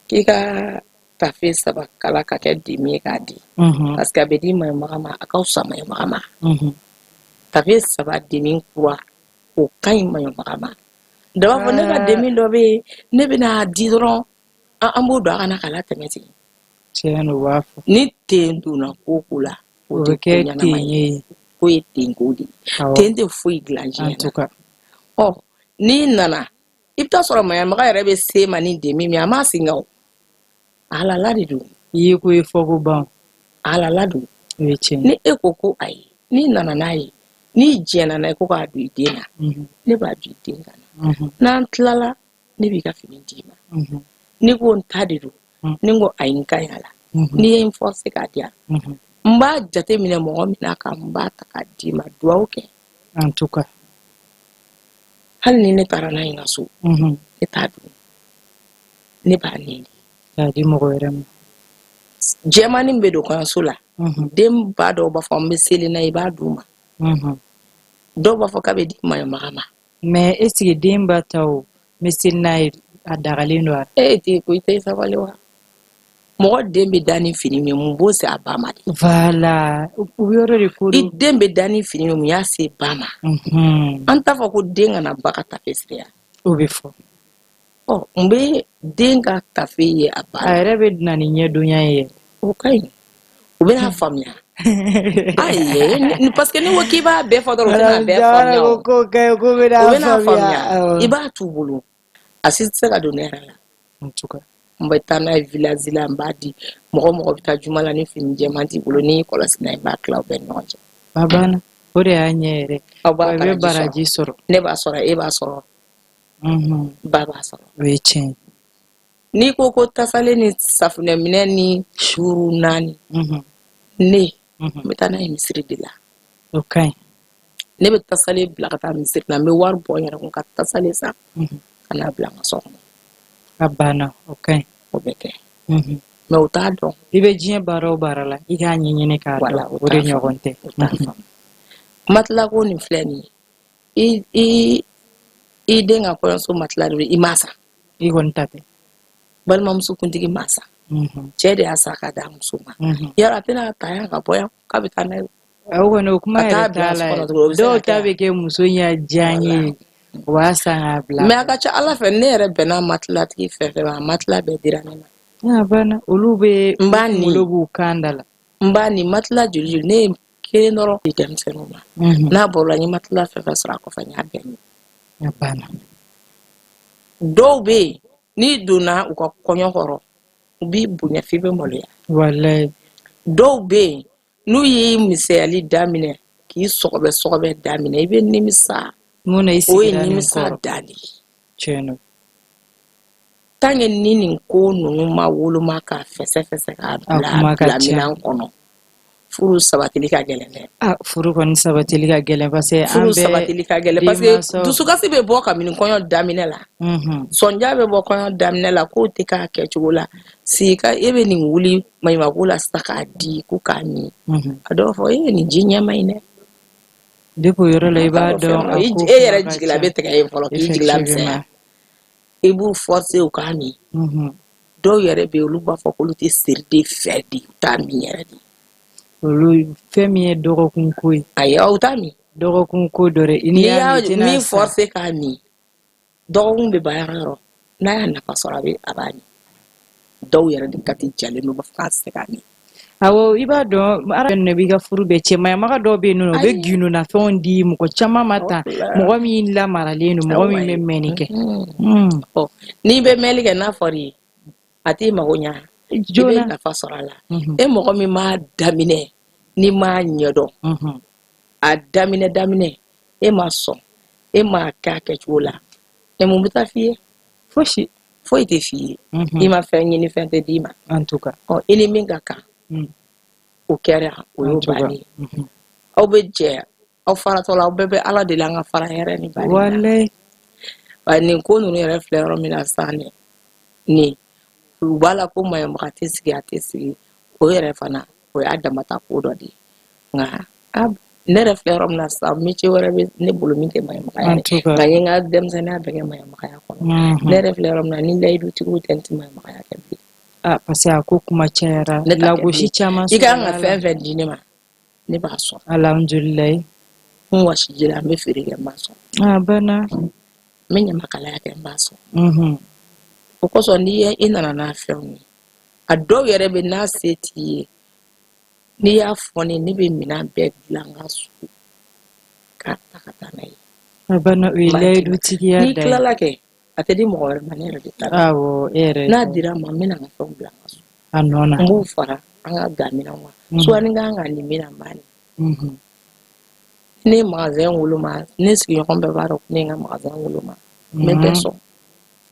K'i ka tafe saba kala ka kɛ demi ye k'a di, parce que a bɛ di maɲumaga ma, a ka fisa maɲumaga ma. Tafe saba demi kura, o ka ɲi maɲumaga ma. Dɔ b'a fɔ ne ka demi dɔ bɛ yen, ne bɛna di dɔrɔn, an b'o don a kana k'a latɛmɛ ten. Tiɲɛ don, u b'a fɔ. Ni ten donna ko ko la, O o bɛ tɛ ko kɛ ɲɛnama ten ye. ye. Ko ye ten ko de ye. Ten tɛ foyi dilan En diɲɛ tout na. cas. Ɔ, n'i nana, i bɛ taa sɔrɔ maɲamaga yɛrɛ bɛ se ma ni demi min ye, a m'a sen kan o, halala de don. I ye ko ye fɔ ko ban. Halala don. O ye tiɲɛ. Ni e ko ko ayi, n'i nana n'a ye, n'i jɛnna n'a ye ko k'a don i den na, ne b'a don i den kan na. N'an tilala, ne b'i ka fini d'i ma. N'i ko n ta de don, ni n ko ayi, n ka ɲi a la, n'i ye n forcer k'a di yan, n b'a jate minɛ mɔgɔ min na kan, n b'a ta k'a d'i ma, duwawu kɛ. En tout cas. Hali ni ne taara n'a ye n ka so, ne t'a dun, ne b'a nin de. K'a di mɔgɔ wɛrɛ ma. Jɛmannin min bɛ don kɔɲɔso la, den ba dɔw b'a fɔ n bɛ seli n'a ye, i b'a d'u ma. Dɔw b'a fɔ k'a bɛ di maɲumaga ma. Mais est ce que den ba ta o, n bɛ seli n'a ye, a dagalen don wa? E tɛ ko i tɛ sabali wa? Mɔgɔ den bɛ da ni fini min ye, mun b'o se a ba ma de? Voilà, o yɔrɔ de ko I don. den bɛ da ni fini min ye, mun y'a se ba ma? An t'a fɔ ko den kana ba ka tafe siri yan. O bɛ fɔ. Ɔ, n bɛ den ka tafe ye a ba A la. yɛrɛ bɛ na ni ɲɛdonya ye yɛrɛ. O ka ɲi, u bɛna faamuya. Ayi, parce que n'i ko k'i b'a bɛɛ fɔ dɔrɔn, u tɛna bɛɛ faamuya o. Ko ka ɲi, ko bɛna U bɛna faamuya. faamuya. I b'a t'u bolo, a si tɛ se ka don ne yɛrɛ la. En tout cas. N bɛ taa n'a ye village la, n b'a di mɔgɔ mɔgɔ bɛ taa juma la, ni fini jɛman t'i bolo, n'i y'i kɔlɔsi n'a ye, n b'a tila u bɛɛ ni ɲɔgɔn cɛ. A banna, o de y'a ɲɛ yɛrɛ. Aw b'a Wa i bɛ baraji sɔrɔ. Baraji sɔrɔ. Ne b'a sɔrɔ, e b'a sɔrɔ, ba b'a sɔrɔ. O ye tiɲɛ ye. N'i ko ko tasalen ni safunɛminɛ ni duuru naani, ne n bɛ taa n'a ye misiri de la. O ka ɲi. Ne bɛ tasalen bila ka taa misiri la, n bɛ wari bɔ n yɛrɛ kun ka tasalen san ka n'a bila n ka so kɔnɔ. A banna, o ka ɲi. O bɛ kɛ, mais u t'a dɔn. I bɛ diɲɛ baara o baara la, i k'a ɲɛɲini k'a Voilà, dɔn, u o de t'a faamu. ɲɔgɔn tɛ. U t'a faamu. Matelas ko nin filɛ nin ye, i den ka kɔɲɔso matelas de don, i m'a san. I kɔni ta tɛ. Balimamuso kuntigi m'a san, cɛ de y'a san k'a d'a muso ma. Yala a tɛna ta yan ka bɔ yan k'a bɛ taa n'a ye? O kɔni, o kuma Ka taa yɛrɛ bila t'a so la kɔnɔ yɛrɛ. tuguni, o bɛ se Dɔw ka kɛ ta wa? bɛ kɛ muso ɲɛ diya ye, u b'a san k'a bila. Mais a ka ca ala fɛ, ne yɛrɛ bɛnna matelas-tigi fɛn fɛn ma, a matelas bɛɛ dira ne ma. A banna, olu bɛ N b'a nin. kunkolo b'u kan da la. N b'a nin matelas joli joli, ne ye kelen dɔrɔn di denmisɛnninw ma. N'a bɔra la, n ye matelas fɛn fɛn sɔrɔ a kɔfɛ, n y'a bɛɛ nin. A banna. Dɔw bɛ yen, n'i donna u ka kɔɲɔ kɔrɔ, u b'i bonya f'i bɛ maloya. Walayi. Dɔw bɛ yen, n'u y'i misɛnyali daminɛ k'i sɔgɔbɛ sɔgɔbɛ daminɛ, i bɛ nimisa. Mun na i O ye sigira nin nimisa kɔrɔ? dan de ye. Tiɲɛ don. Tant que ni nin ko ninnu ma woloma k'a fɛsɛ-fɛsɛ k'a A bila kuma ka bila ca. minɛn kɔnɔ, furu sabatili ka gɛlɛn dɛ. A furu kɔni sabatili ka gɛlɛn, parce que an Furu bɛɛ sabatili ka gɛlɛn, parce que denmansaw. Dusukasi bɛ bɔ kabini kɔɲɔ daminɛ la. Sɔnja bɛ bɔ kɔɲɔ daminɛ la, k'o tɛ k'a kɛcogo la sigi ka e bɛ nin wuli maɲumanko la sisan k'a di ko k'a min. A dɔw fɔ e ye nin ji ɲɛma in dɛ. Depuis o yɔrɔ la, i b'a T'a dɔn fɛn dɔn min a na. ko E yɛrɛ kuma ka jigila ca. bɛ tigɛ yen fɔlɔ k'i jigila misɛnya. Effectivement. I b'u forcer u k'a min. Dɔw yɛrɛ bɛ yen, olu b'a fɔ k'olu tɛ seri de fɛ de, u t'a min yɛrɛ de. Olu fɛn min ye dɔgɔkun ko ye. Ayi, aw t'a min. Dɔgɔkun ko dɔ dɛ. N'i y'a min forcer k'a min, dɔgɔkun bɛ ban yɔrɔ o yɔrɔ, n'a y'a nafa sɔrɔ, a b'a min. Dɔw yɛrɛ de kati jalen don, u b'a fɔ k'a tɛ se k'a min. Awɔ, i b'a dɔn ara bɛ b'i ka furu bɛɛ cɛ. Maɲamaga dɔw bɛ yen nɔ, u bɛ gindonafɛnw di mɔgɔ caman ma tan, mɔgɔ min lamaralen don, mɔgɔ min bɛ mɛnni kɛ. N'i bɛ mɛnli kɛ, n'a fɔra i ye, a t'i mago ɲa, i bɛ nafa sɔrɔ a la. E mɔgɔ min m'a daminɛ, n'i m'a ɲɛdɔn, a daminɛ daminɛ, e ma sɔn, e m'a kɛ a kɛcogo la, e mun bɛ taa f'i ye? Fosi. Foyi tɛ f'i ye. I ma fɛn ɲini, fɛn tɛ d'i ma. En tout cas. Ɔ, i ni min ka kan, o kɛra, o y'o bannen ye. Aw bɛ jɛ, aw faratɔ la, aw bɛɛ bɛ Ala deli an ka fara hɛrɛ ni baden na. Walayi. Nin ko ninnu yɛrɛ filɛ yɔrɔ min na sisan dɛ, nin u b'a la ko maɲɔmaga tɛ sigi, a tɛ sigi, o yɛrɛ fana o y'a damata ko dɔ de ye. Nka ne yɛrɛ filɛ yɔrɔ min na sisan, métier wɛrɛ bɛ ne bolo min tɛ maɲɔmagaya ye, nka n ye n ka denmisɛnninya bɛɛ kɛ maɲɔmagaya kɔnɔ. Ne yɛrɛ filɛ yɔrɔ min na, ni layidutigiw tɛ, n tɛ maɲɔmagaya kɛ bilen. Ah, parce que a ko kuma cayara, lagosi caman. I kan ka fɛn fɛn di ne ma, ne b'a sɔn. Alhamdulilayi. N wɔsi ji la, n bɛ feere kɛ, n b'a sɔn. A banna. N bɛ ɲamakalaya kɛ, n b'a sɔn. O kosɔn, n'i ye i nana n'a fɛnw ye, a dɔw yɛrɛ bɛ n'a se t'i ye, n'i y'a fɔ ne, ne bɛ minɛn bɛɛ dilan n ka so k'a ta ka taa n'a ye. A banna, o ye layidutigiya da ye. N'i tilala kɛ, a tɛ di mɔgɔ wɛrɛ ma, ne yɛrɛ de ta. Awɔ, e yɛrɛ. N'a dira n ma, n bɛna n ka fɛnw bila n ka so. A nɔ na. N b'o fara an ka ga minɛnw kan. Soit ni n kan ka nin minɛ, n b'a nin. Ne ye magasin woloma, ne sigiɲɔgɔn bɛɛ b'a dɔn ko ne ye n ka magasin woloma, n bɛ bɛɛ sɔn.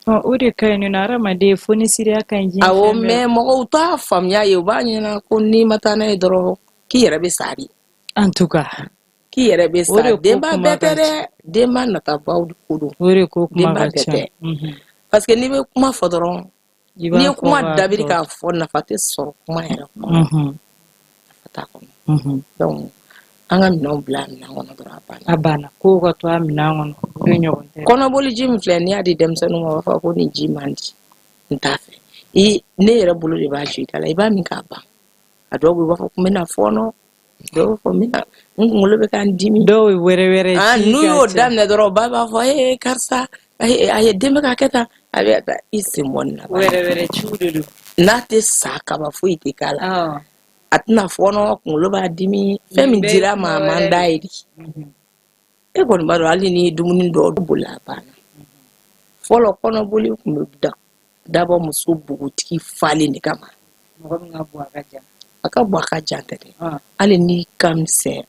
O de ka ɲi nɔ, hadamaden fonisiriya ka ɲi diɲɛ. Awɔ, mais mɔgɔw t'a faamuya ye, u b'a ɲɛna ko n'i ma taa n'a ye dɔrɔn, k'i yɛrɛ bɛ sa de. En tout cas. K'i yɛrɛ bɛ sa. Denba bɛɛ tɛ dɛ, denba natabaw de ko don. O de ko kuma denba ka bɛɛ ca. tɛ. Parce que n'i bɛ kuma fɔ dɔrɔn, n'i ye kuma dabiri k'a fɔ, nafa tɛ sɔrɔ kuma yɛrɛ kɔnɔ. Nafa t'a kɔnɔ. Donc an ka minɛnw bila a minɛn kɔnɔ dɔrɔn, a banna. A banna, kow ka to a minɛn kɔnɔ, o de ɲɔgɔn tɛ. Kɔnɔboli ji min filɛ, n'i y'a di denmisɛnninw ma, u b'a fɔ ko nin ji man di, n t'a fɛ. I ne yɛrɛ bolo de b'a jɔ i da la, i b'a min k'a ban. A dɔw bɛ, u b'a fɔ ko n bɛna fɔɔnɔ, dɔw b'a fɔ n bɛna n kunkolo bɛ ka n dimi. Dɔw ye wɛrɛ wɛrɛ. N'u y'o daminɛ dɔrɔn, ba b'a fɔ: ee, karisa, a ye den bɛ ka kɛ tan, a bɛ taa i sen bɔ nin na. Wɛrɛ wɛrɛ ciw de don. N'a tɛ sa kaba, foyi tɛ k'a la, a tɛna fɔɔnɔ, kunkolo b'a dimi, fɛn min dira a ma, a man d'a ye de. E kɔni b'a dɔn, hali ni dumuni dɔw boli, a banna. Fɔlɔ, kɔnɔboli tun bɛ dabɔ muso npogotigi falen de kama. Mɔgɔ min ka bon, a ka jan. A ka bon, a ka jan tɛ dɛ, hali n'i ka misɛn,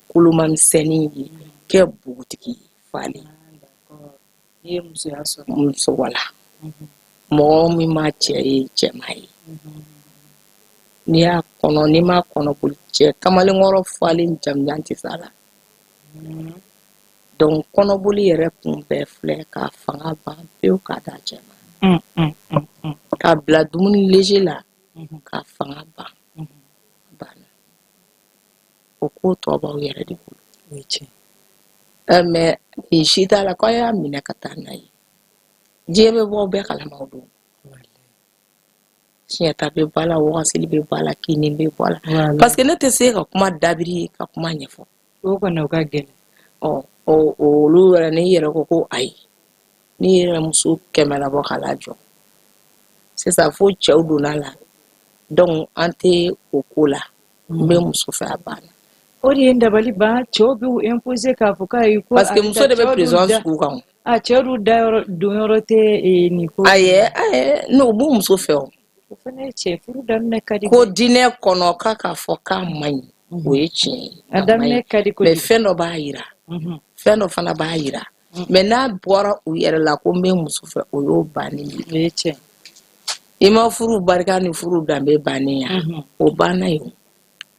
koloma misɛnnin ye, kɛ npogotigi ye falen. N'i ye musoya sɔrɔ. Muso wala mɔgɔ min ma cɛ ye, cɛman ye, n'i y'a kɔnɔ, n'i m'a kɔnɔ boli, cɛ kamalenkɔrɔ falen jamujan tɛ s'a la. Donc kɔnɔboli yɛrɛ kun bɛɛ filɛ k'a fanga ban pewu k'a d'a cɛ ma, k'a bila dumuni léger la, k'a fanga ban, banna. O ko tɔ b'aw yɛrɛ de bolo. O ye tiɲɛ. Mais nin si t'a la k'aw y'a minɛ ka taa n'a ye, diɲɛ bɛ bɔ bɛɛ kalama o don. Siɲɛta bɛ bɔ a la, wagasili bɛ bɔ a la, kini bɛ bɔ a la, parce que ne tɛ se ka kuma dabiri ka kuma ɲɛfɔ. O kɔni, o ka gɛlɛn. Ɔ, olu yɛrɛ, n'i yɛrɛ ko ko ayi, n'i yɛrɛ muso 100 labɔ k'a lajɔ sisan, fo cɛw donna la, donc an tɛ o ko la. N bɛ muso fɛ, a banna. O de ye n dabali ban, cɛw b'u imposer k'a fɔ k'ayi ko. Parce que muso de bɛ pression sugu kan. A cɛw dun dayɔrɔ donyɔrɔ tɛ nin ko. Ayi ayi, n'o b'u muso fɛ o. O fana ye cɛ furu daminɛ ka di. Ko diinɛ kɔnɔ k'a k'a fɔ k'a man ɲi, o ye tiɲɛ ye. A daminɛ ka di kojugu. Mais fɛn dɔ b'a yira, fɛn dɔ fana b'a yira, mais n'a bɔra u yɛrɛ la ko n bɛ muso fɛ, o y'o bannen ye. O ye tiɲɛ. I ma furu barika ni furu danbe bannen ya, o banna yen,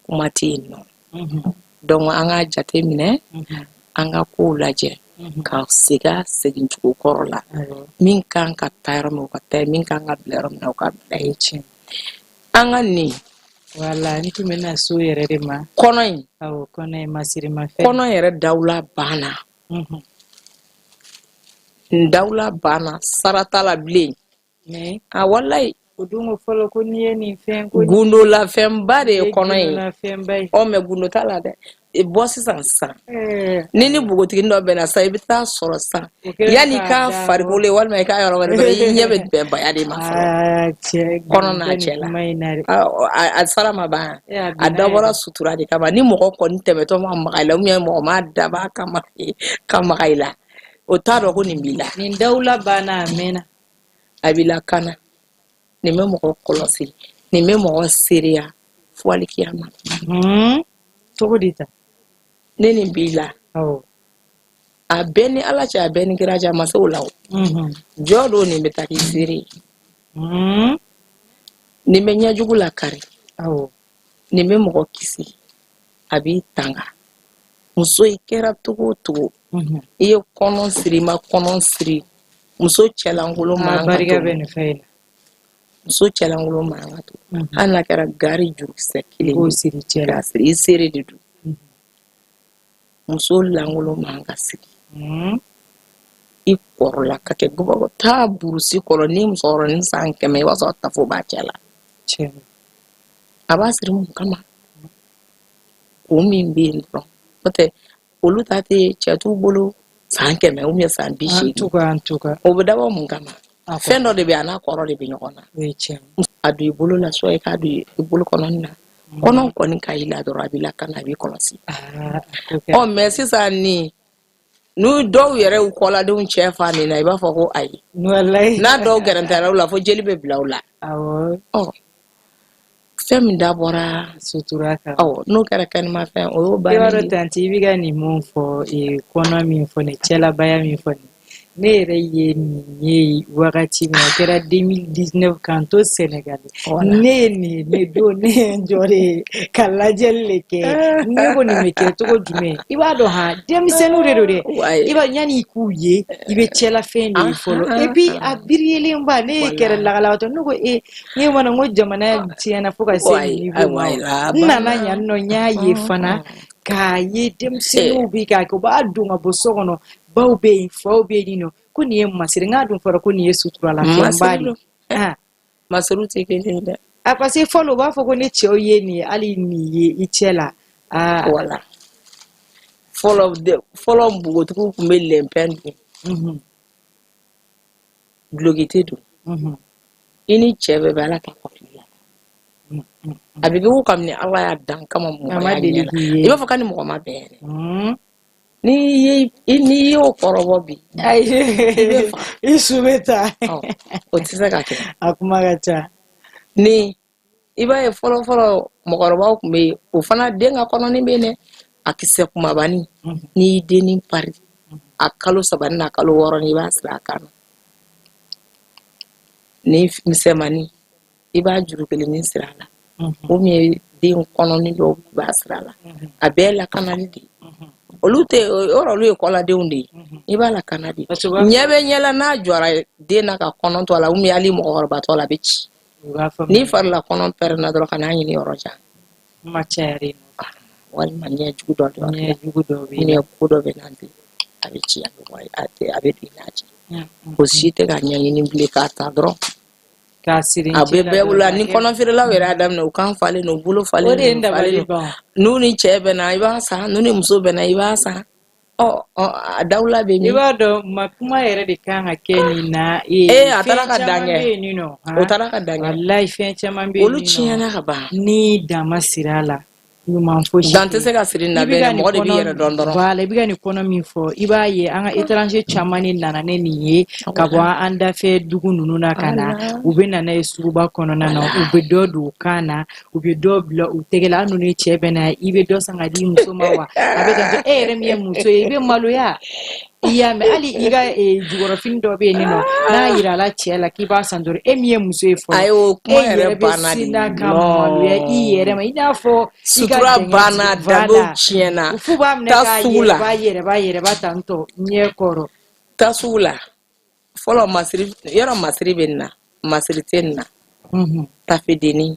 kuma tɛ yen nɔ. Donc an k'a jate minɛ, an ka kow lajɛ ka segin a segincogo kɔrɔ la. Min kan ka taa yɔrɔ min, o ka taa yen, min kan ka bila yɔrɔ min na, o ka bila yen. Tiɲɛ. An ka nin. Wala, n tun bɛna so yɛrɛ de ma. Kɔnɔ in. Awɔ, kɔnɔ in, masirimafɛn. Kɔnɔ yɛrɛ dawula banna. Nin dawula banna, sara t'a la bilen. A walayi. O don ko fɔlɔ ko n'i ye nin fɛn ko Gundolafɛnba de ye kɔnɔ ye. Gundolafɛnba ye. Ɔ, mais gundo t'a la dɛ. Bɔ sisan sisan, ni npogotiginin dɔ bɛnna sisan, i bɛ taa sɔrɔ sisan, O kɛlen yanni i k'a ka da farikolo ye walima i ka yɔrɔ wɛrɛ dɔrɔn, i ɲɛ bɛ bɛn baya de ma fɔlɔ. Aa, cɛ, Kɔnɔ gundo n'a tɛ nin cɛ la. kuma in na dɛ. A sara ma ban. E, a A binna dabɔra yɛrɛ. sutura de kama. Ni mɔgɔ kɔni tɛmɛtɔ ma maga i la, ou bien mɔgɔ ma dab'a kama ka maga i la, o t'a dɔn ko nin b'i la. Nin dawula banna, a mɛnna. A b'i lakana. Nin bɛ mɔgɔ kɔlɔsi, nin bɛ mɔgɔ seereya fo alikiyama. Cogo di ta? Ne nin b'i la, a bɛɛ ni Ala cɛ, a bɛɛ ni kira cɛ, a ma se o la. O jɔ don, nin bɛ taa k'i seere ye. Nin bɛ ɲɛjugu lakari. Nin bɛ mɔgɔ kisi, a b'i tanga. Muso, i kɛra cogo o cogo, i ye kɔnɔ siri, i ma kɔnɔ siri, muso cɛlankolon A man ka barika to. bɛ nin fɛn in na. Muso cɛlankolon man ka to, hali n'a kɛra gari jurukisɛ I kelen b'o ye siri cɛ la. K'a siri, i seere de don. Muso lankolon man ka sigi. I kɔrɔla ka kɛ gɔbɔgɔ, taa burusi kɔnɔ ni musokɔrɔnin san 100, i b'a sɔrɔ tafo b'a cɛ la. Cɛ. A b'a siri mun kama? O min bɛ yen dɔrɔn, n'o tɛ olu ta tɛ cɛ t'u bolo san 100 ou bien san bi En seegin tout cas, en tout cas. O bɛ dabɔ mun kama? A Fɛn dɔ de bɛ yen, a n'a kɔrɔ de bɛ ɲɔgɔn na. O ye tiɲɛ ye. A don i bolo la, soit i k'a don i bolo kɔnɔni na, kɔnɔ kɔni ka i la dɔrɔn, a b'i lakana, a b'i kɔlɔsi. Aa, a ko kɛra. Ɔ, mais sisan nin, n'u dɔw yɛrɛ y'u kɔladenw cɛ fa nin na, i b'a fɔ ko ayi. Walayi. N'a dɔw gɛrɛntɛra u la fo jeli bɛ bila u la. Ɔ, fɛn min dabɔra Sutura kan. Awɔ, n'o kɛra kɛnɛmafɛn, o y'o I b'a bannen dɔn de. Tantie, i bɛ ka nin mun fɔ, kɔnɔ min fɔ nin, cɛlabaya min fɔ nin, ne yɛrɛ ye nin ye wagati min, o kɛra 2019, k'an to Sénégal. Voilà. Ne ye nin ye, ne don ne ye n jɔ de ka lajɛli de kɛ. Ne ko nin bɛ kɛ cogo jumɛn? I b'a dɔn han, denmisɛnninw de don dɛ. I b'a yanni i k'u ye, i bɛ cɛlafɛn de ye fɔlɔ. Et puis a biriyelenba, ne ye kɛra lagalagatɔ, ne ko e, ne mana n ko jamana tiɲɛna fo ka se nin niveau ma o. N nana yan nɔ, n y'a ye fana k'a ye denmisɛnninw bɛ k'a kɛ, u b'a don ka bɔ so kɔnɔ, baw bɛ yen, faw bɛ yen nɔ, ko nin ye masiri, n k'a dun fɔra ko nin ye suturalafɛnba de ye. Ah. Masiriw tɛ kelen ye dɛ. A, parce que fɔlɔ u b'a fɔ ko ni cɛw ye nin ye, hali nin ye i cɛ la. Aa. Voilà, fɔlɔ fɔlɔ npogotigiw tun bɛ lɛnpɛn dun, duloki tɛ don. I ni cɛ bɛɛ bɛ Ala ta kɔfɛ la. A bɛ kɛ ko kabini Ala y'a dan kama A ma mɔgɔya deli ɲɛ la. k'i ye. I b'a fɔ k'a ni mɔgɔ ma bɛn yɛrɛ. N'i ye n'i y'o kɔrɔbɔ bi, Ayi, i bɛ faga. I su bɛ taa. Ɔ, o tɛ se ka kɛ. A kuma ka ca. Ni i b'a ye, fɔlɔ fɔlɔ mɔgɔkɔrɔbaw tun bɛ yen, o fana den ka kɔnɔni bɛ yen dɛ, a kisɛ kumabani, n'i y'i dennin pari a kalo 3 n'a kalo 6 ni, i b'a siri a kan na. Ni misɛnmanin, i b'a juru kelennin siri a la, ou bien den kɔnɔni dɔw, i b'a siri a la. A bɛɛ ye lakanali de ye. Olu tɛ yɔrɔ, olu ye kɔladenw de ye, i b'a lakana de. Parce que u b'a Ɲɛ bɛ ɲɛ la, n'a jɔra den na ka kɔnɔ to a la, ou bien hali mɔgɔkɔrɔba tɔ la, a bɛ ci. U b'a fɔ N'i farila kɔnɔ pɛrɛnna dɔrɔn, ka n'a ɲini yɔrɔ jan. Kuma cayaren. Walima ɲɛ jugu dɔ dɔ Ɲɛ jugu dɔw bɛ yen. Ɲɛ ko dɔ bɛ na bi, a bɛ ci, a bɛ bɔ, a tɛ, a bɛ don i n'a cɛ. O si tɛ ka ɲɛɲini bilen, k'a ta dɔrɔn. K'a siri. A bɛ bɛɛ bolo ni kɔnɔfeerelaw yɛrɛ y'a daminɛ, u kan falen don, u bolo falen O de ye n don, falen dabali don. ban. N'u ni cɛ bɛnna, i b'a san, n'u ni muso bɛnna, i b'a san. Ɔ ɔ, a dawula bɛ I min? b'a dɔn, ma kuma yɛrɛ de kan ka kɛ nin na. Ee, a taara Fɛn ka dan caman kɛ. bɛ yen nɔ. O taara ka dan kɛ. Walayi, fɛn caman bɛ yen Olu nɔ. tiɲɛna ka ban. Ni dan ma siri a la, ɲuman fosi Dan tɛ se ka siri nin na I bɛ bɛɛ ka dɛ, nin mɔgɔ de b'i kɔnɔ yɛrɛ dɔn dɔrɔn. Voilà, i bɛ ka nin kɔnɔ min fɔ, i b'a ye an ka étranger caman de nana ne nin ye ka bɔ an dafɛ dugu ninnu na ka na. U bɛ na n'a ye suguba kɔnɔna na, u bɛ dɔ don u kan na, u bɛ dɔ bila u tɛgɛ la. Hali n'u ni cɛ bɛ na, i bɛ dɔ san ka di muso ma wa, a bɛ tan. E yɛrɛ min ye muso ye, i bɛ maloya. I y'a mɛn, hali i ka jukɔrɔfini dɔ bɛ yen nɔ, n'a yirala cɛ la k'i b'a san dɔrɔn, e min ye muso ye fɔlɔ, Ayi, o kuma e yɛrɛ yɛrɛ bɛ banna de. sinna ka maloya i yɛrɛ ma, i n'a fɔ i ka Sutura dɛngɛ banna, jigin. danbew Voilà. tiɲɛna. F'u b'a minɛ Taa k'a sugu la. yɛrɛba yɛrɛba yɛrɛba tantɔ ɲɛ kɔrɔ. Taa sugu la, fɔlɔ masiri, yɔrɔ masiri bɛ nin na, masiri tɛ nin na. Tafedenni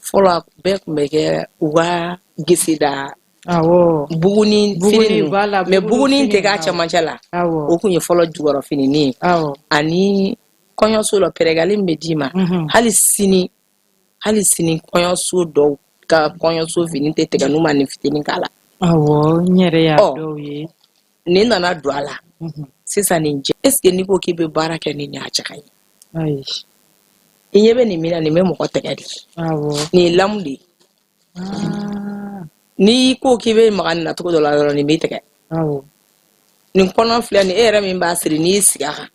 fɔlɔ, a bɛɛ tun bɛ kɛ u ka geseda. Awɔ. Buguni fini ninnu, mais buguni tɛ k'a cɛmancɛ la. O kun ye fɔlɔ jukɔrɔ fininin ye. Ani kɔɲɔso la pɛrɛgali min bɛ d'i ma. Hali sini kɔɲɔso dɔw ka kɔɲɔso fini tɛ tigɛ n'u ma nin fitinin k'a la. Awɔ, n yɛrɛ y'a dɔw ye. Nin nana don a la. Sisan nin jɛ, est ce que n'i ko k'i bɛ baara kɛ ni nin a cɛ ka ɲi? Ayi. I ɲɛ bɛ nin min na, nin bɛ mɔgɔ tɛgɛ de. Awɔ. Nin ye lamu de ye. N'i ko k'i bɛ maga nin na cogo dɔ la dɔrɔn, nin b'i tɛgɛ. Awɔ. Nin kɔnɔ filɛ nin, e yɛrɛ min b'a siri, n'i y'i sigi a kan,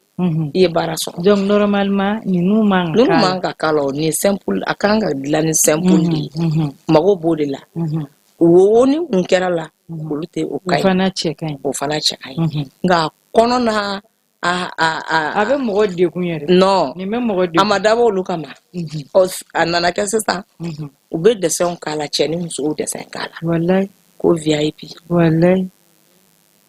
i ye baara sɔrɔ. Donc normalement ninnu man ka ninnu man ka k'a la. Nin ye simple, a kan ka dilan ni simple de ye. Mago b'o de la. Wo ni kun kɛra la, olu tɛ o ka ɲi. O fana cɛ ka ɲi. O fana cɛ ka ɲi. Nka kɔnɔ na a bɛ mɔgɔ degun yɛrɛ. Non. Nin bɛ mɔgɔ degun. A ma dabɔ olu kama. Ɔ, a nana kɛ sisan, u bɛ dɛsɛnw k'a la, cɛ ni musow dɛsɛn k'a la. Walayi. Ko VIP. Walayi.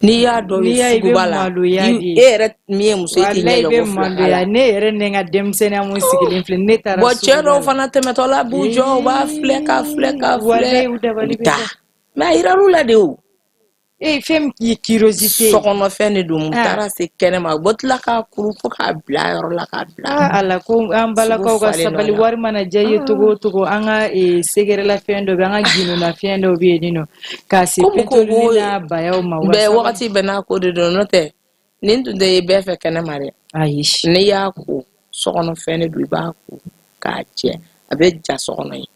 N'i y'a dɔw ye suguba la, e yɛrɛ min ye muso ye, t'i ɲɛ jɔ ko fila k'a la. Ne yɛrɛ ni n ka denmisɛnninya mun sigilen filɛ, ne taara suguba la. Bon, cɛ dɔw fana tɛmɛtɔla b'u jɔ, u b'a filɛ k'a filɛ k'a filɛ. Walayi, u dabali bɛ taa. Mais a yiral'u la de o. Ee, fɛn min ye curiosité. Sokɔnɔfɛn de don, u taara se kɛnɛma, u bɛ tila k'a kuru fo k'a bila yɔrɔ la k'a bila. Ala ko an balakaw ka sabali, wari mana diya i ye togo o togo, an ka sɛgɛrɛlafɛn dɔ bɛ, an ka gindonafɛn dɔw bɛ yen nɔ, k'a se pentolini n'a bayaw ma. Bɛɛ wagati bɛɛ n'a ko de don, n'o tɛ nin tun tɛ ye bɛɛ fɛ kɛnɛma dɛ. Ayi. N'i y'a ko sokɔnɔfɛn de don, i b'a ko k'a jɛ, a bɛ ja sokɔnɔ ye.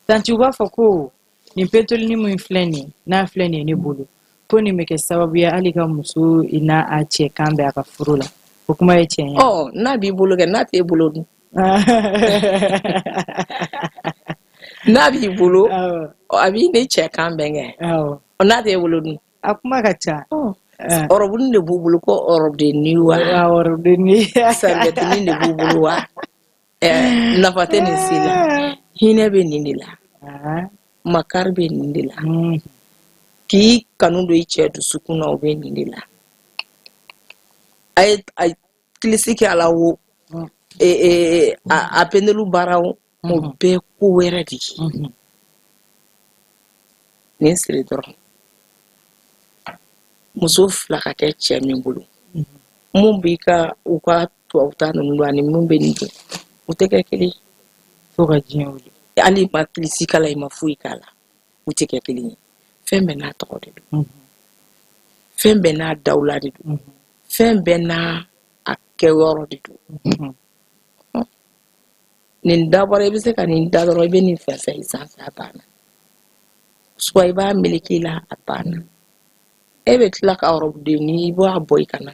Tanti, u b'a fɔ ko nin pentolini min filɛ nin ye, n'a filɛ nin ye ne bolo, ko nin bɛ kɛ sababu ye hali ka muso n'a a cɛ kan bɛn a ka furu la. O kuma ye tiɲɛ ye? Ɔ, n'a b'i bolo kɛ, n'a t'e bolo dun? N'a b'i bolo, a b'i ni cɛ kan bɛn kɛ. N'a t'e bolo dun? A kuma ka ca. Ɔrɔbunin de b'u bolo, ko ɔrɔbu de ni wa? Ɔrɔbu de ni. Sɛrbɛtinin de b'u bolo wa? Nafa tɛ nin si la. Hinɛ bɛ nin de la. Makari bɛ nin de la. K'i kanu don i cɛ dusukun na, o bɛ nin de la. A ye kilisi kɛ a la wo, a pendelu baara wo, o bɛɛ ko wɛrɛ de ye. Nin siri dɔrɔn, muso fila ka kɛ cɛ min bolo, mun b'i ka u ka tubabu ta ninnu don ani mun bɛ nin don, u tɛ kɛ kelen ye. Fo ka diɲɛ wuli. Hali i ma kilisi k'a la, i ma foyi k'a la, u tɛ kɛ kelen ye. Fɛn bɛɛ n'a tɔgɔ de don, fɛn bɛɛ n'a dawula de don, fɛn bɛɛ n'a a kɛyɔrɔ de don. Nin dabɔra, i bɛ se ka nin da dɔrɔn, i bɛ nin fɛnsɛn i sanfɛ, a banna. Soit i b'a meleke i la, a banna. E bɛ tila ka ɔrɔbuden ni i b'a bɔ i kana,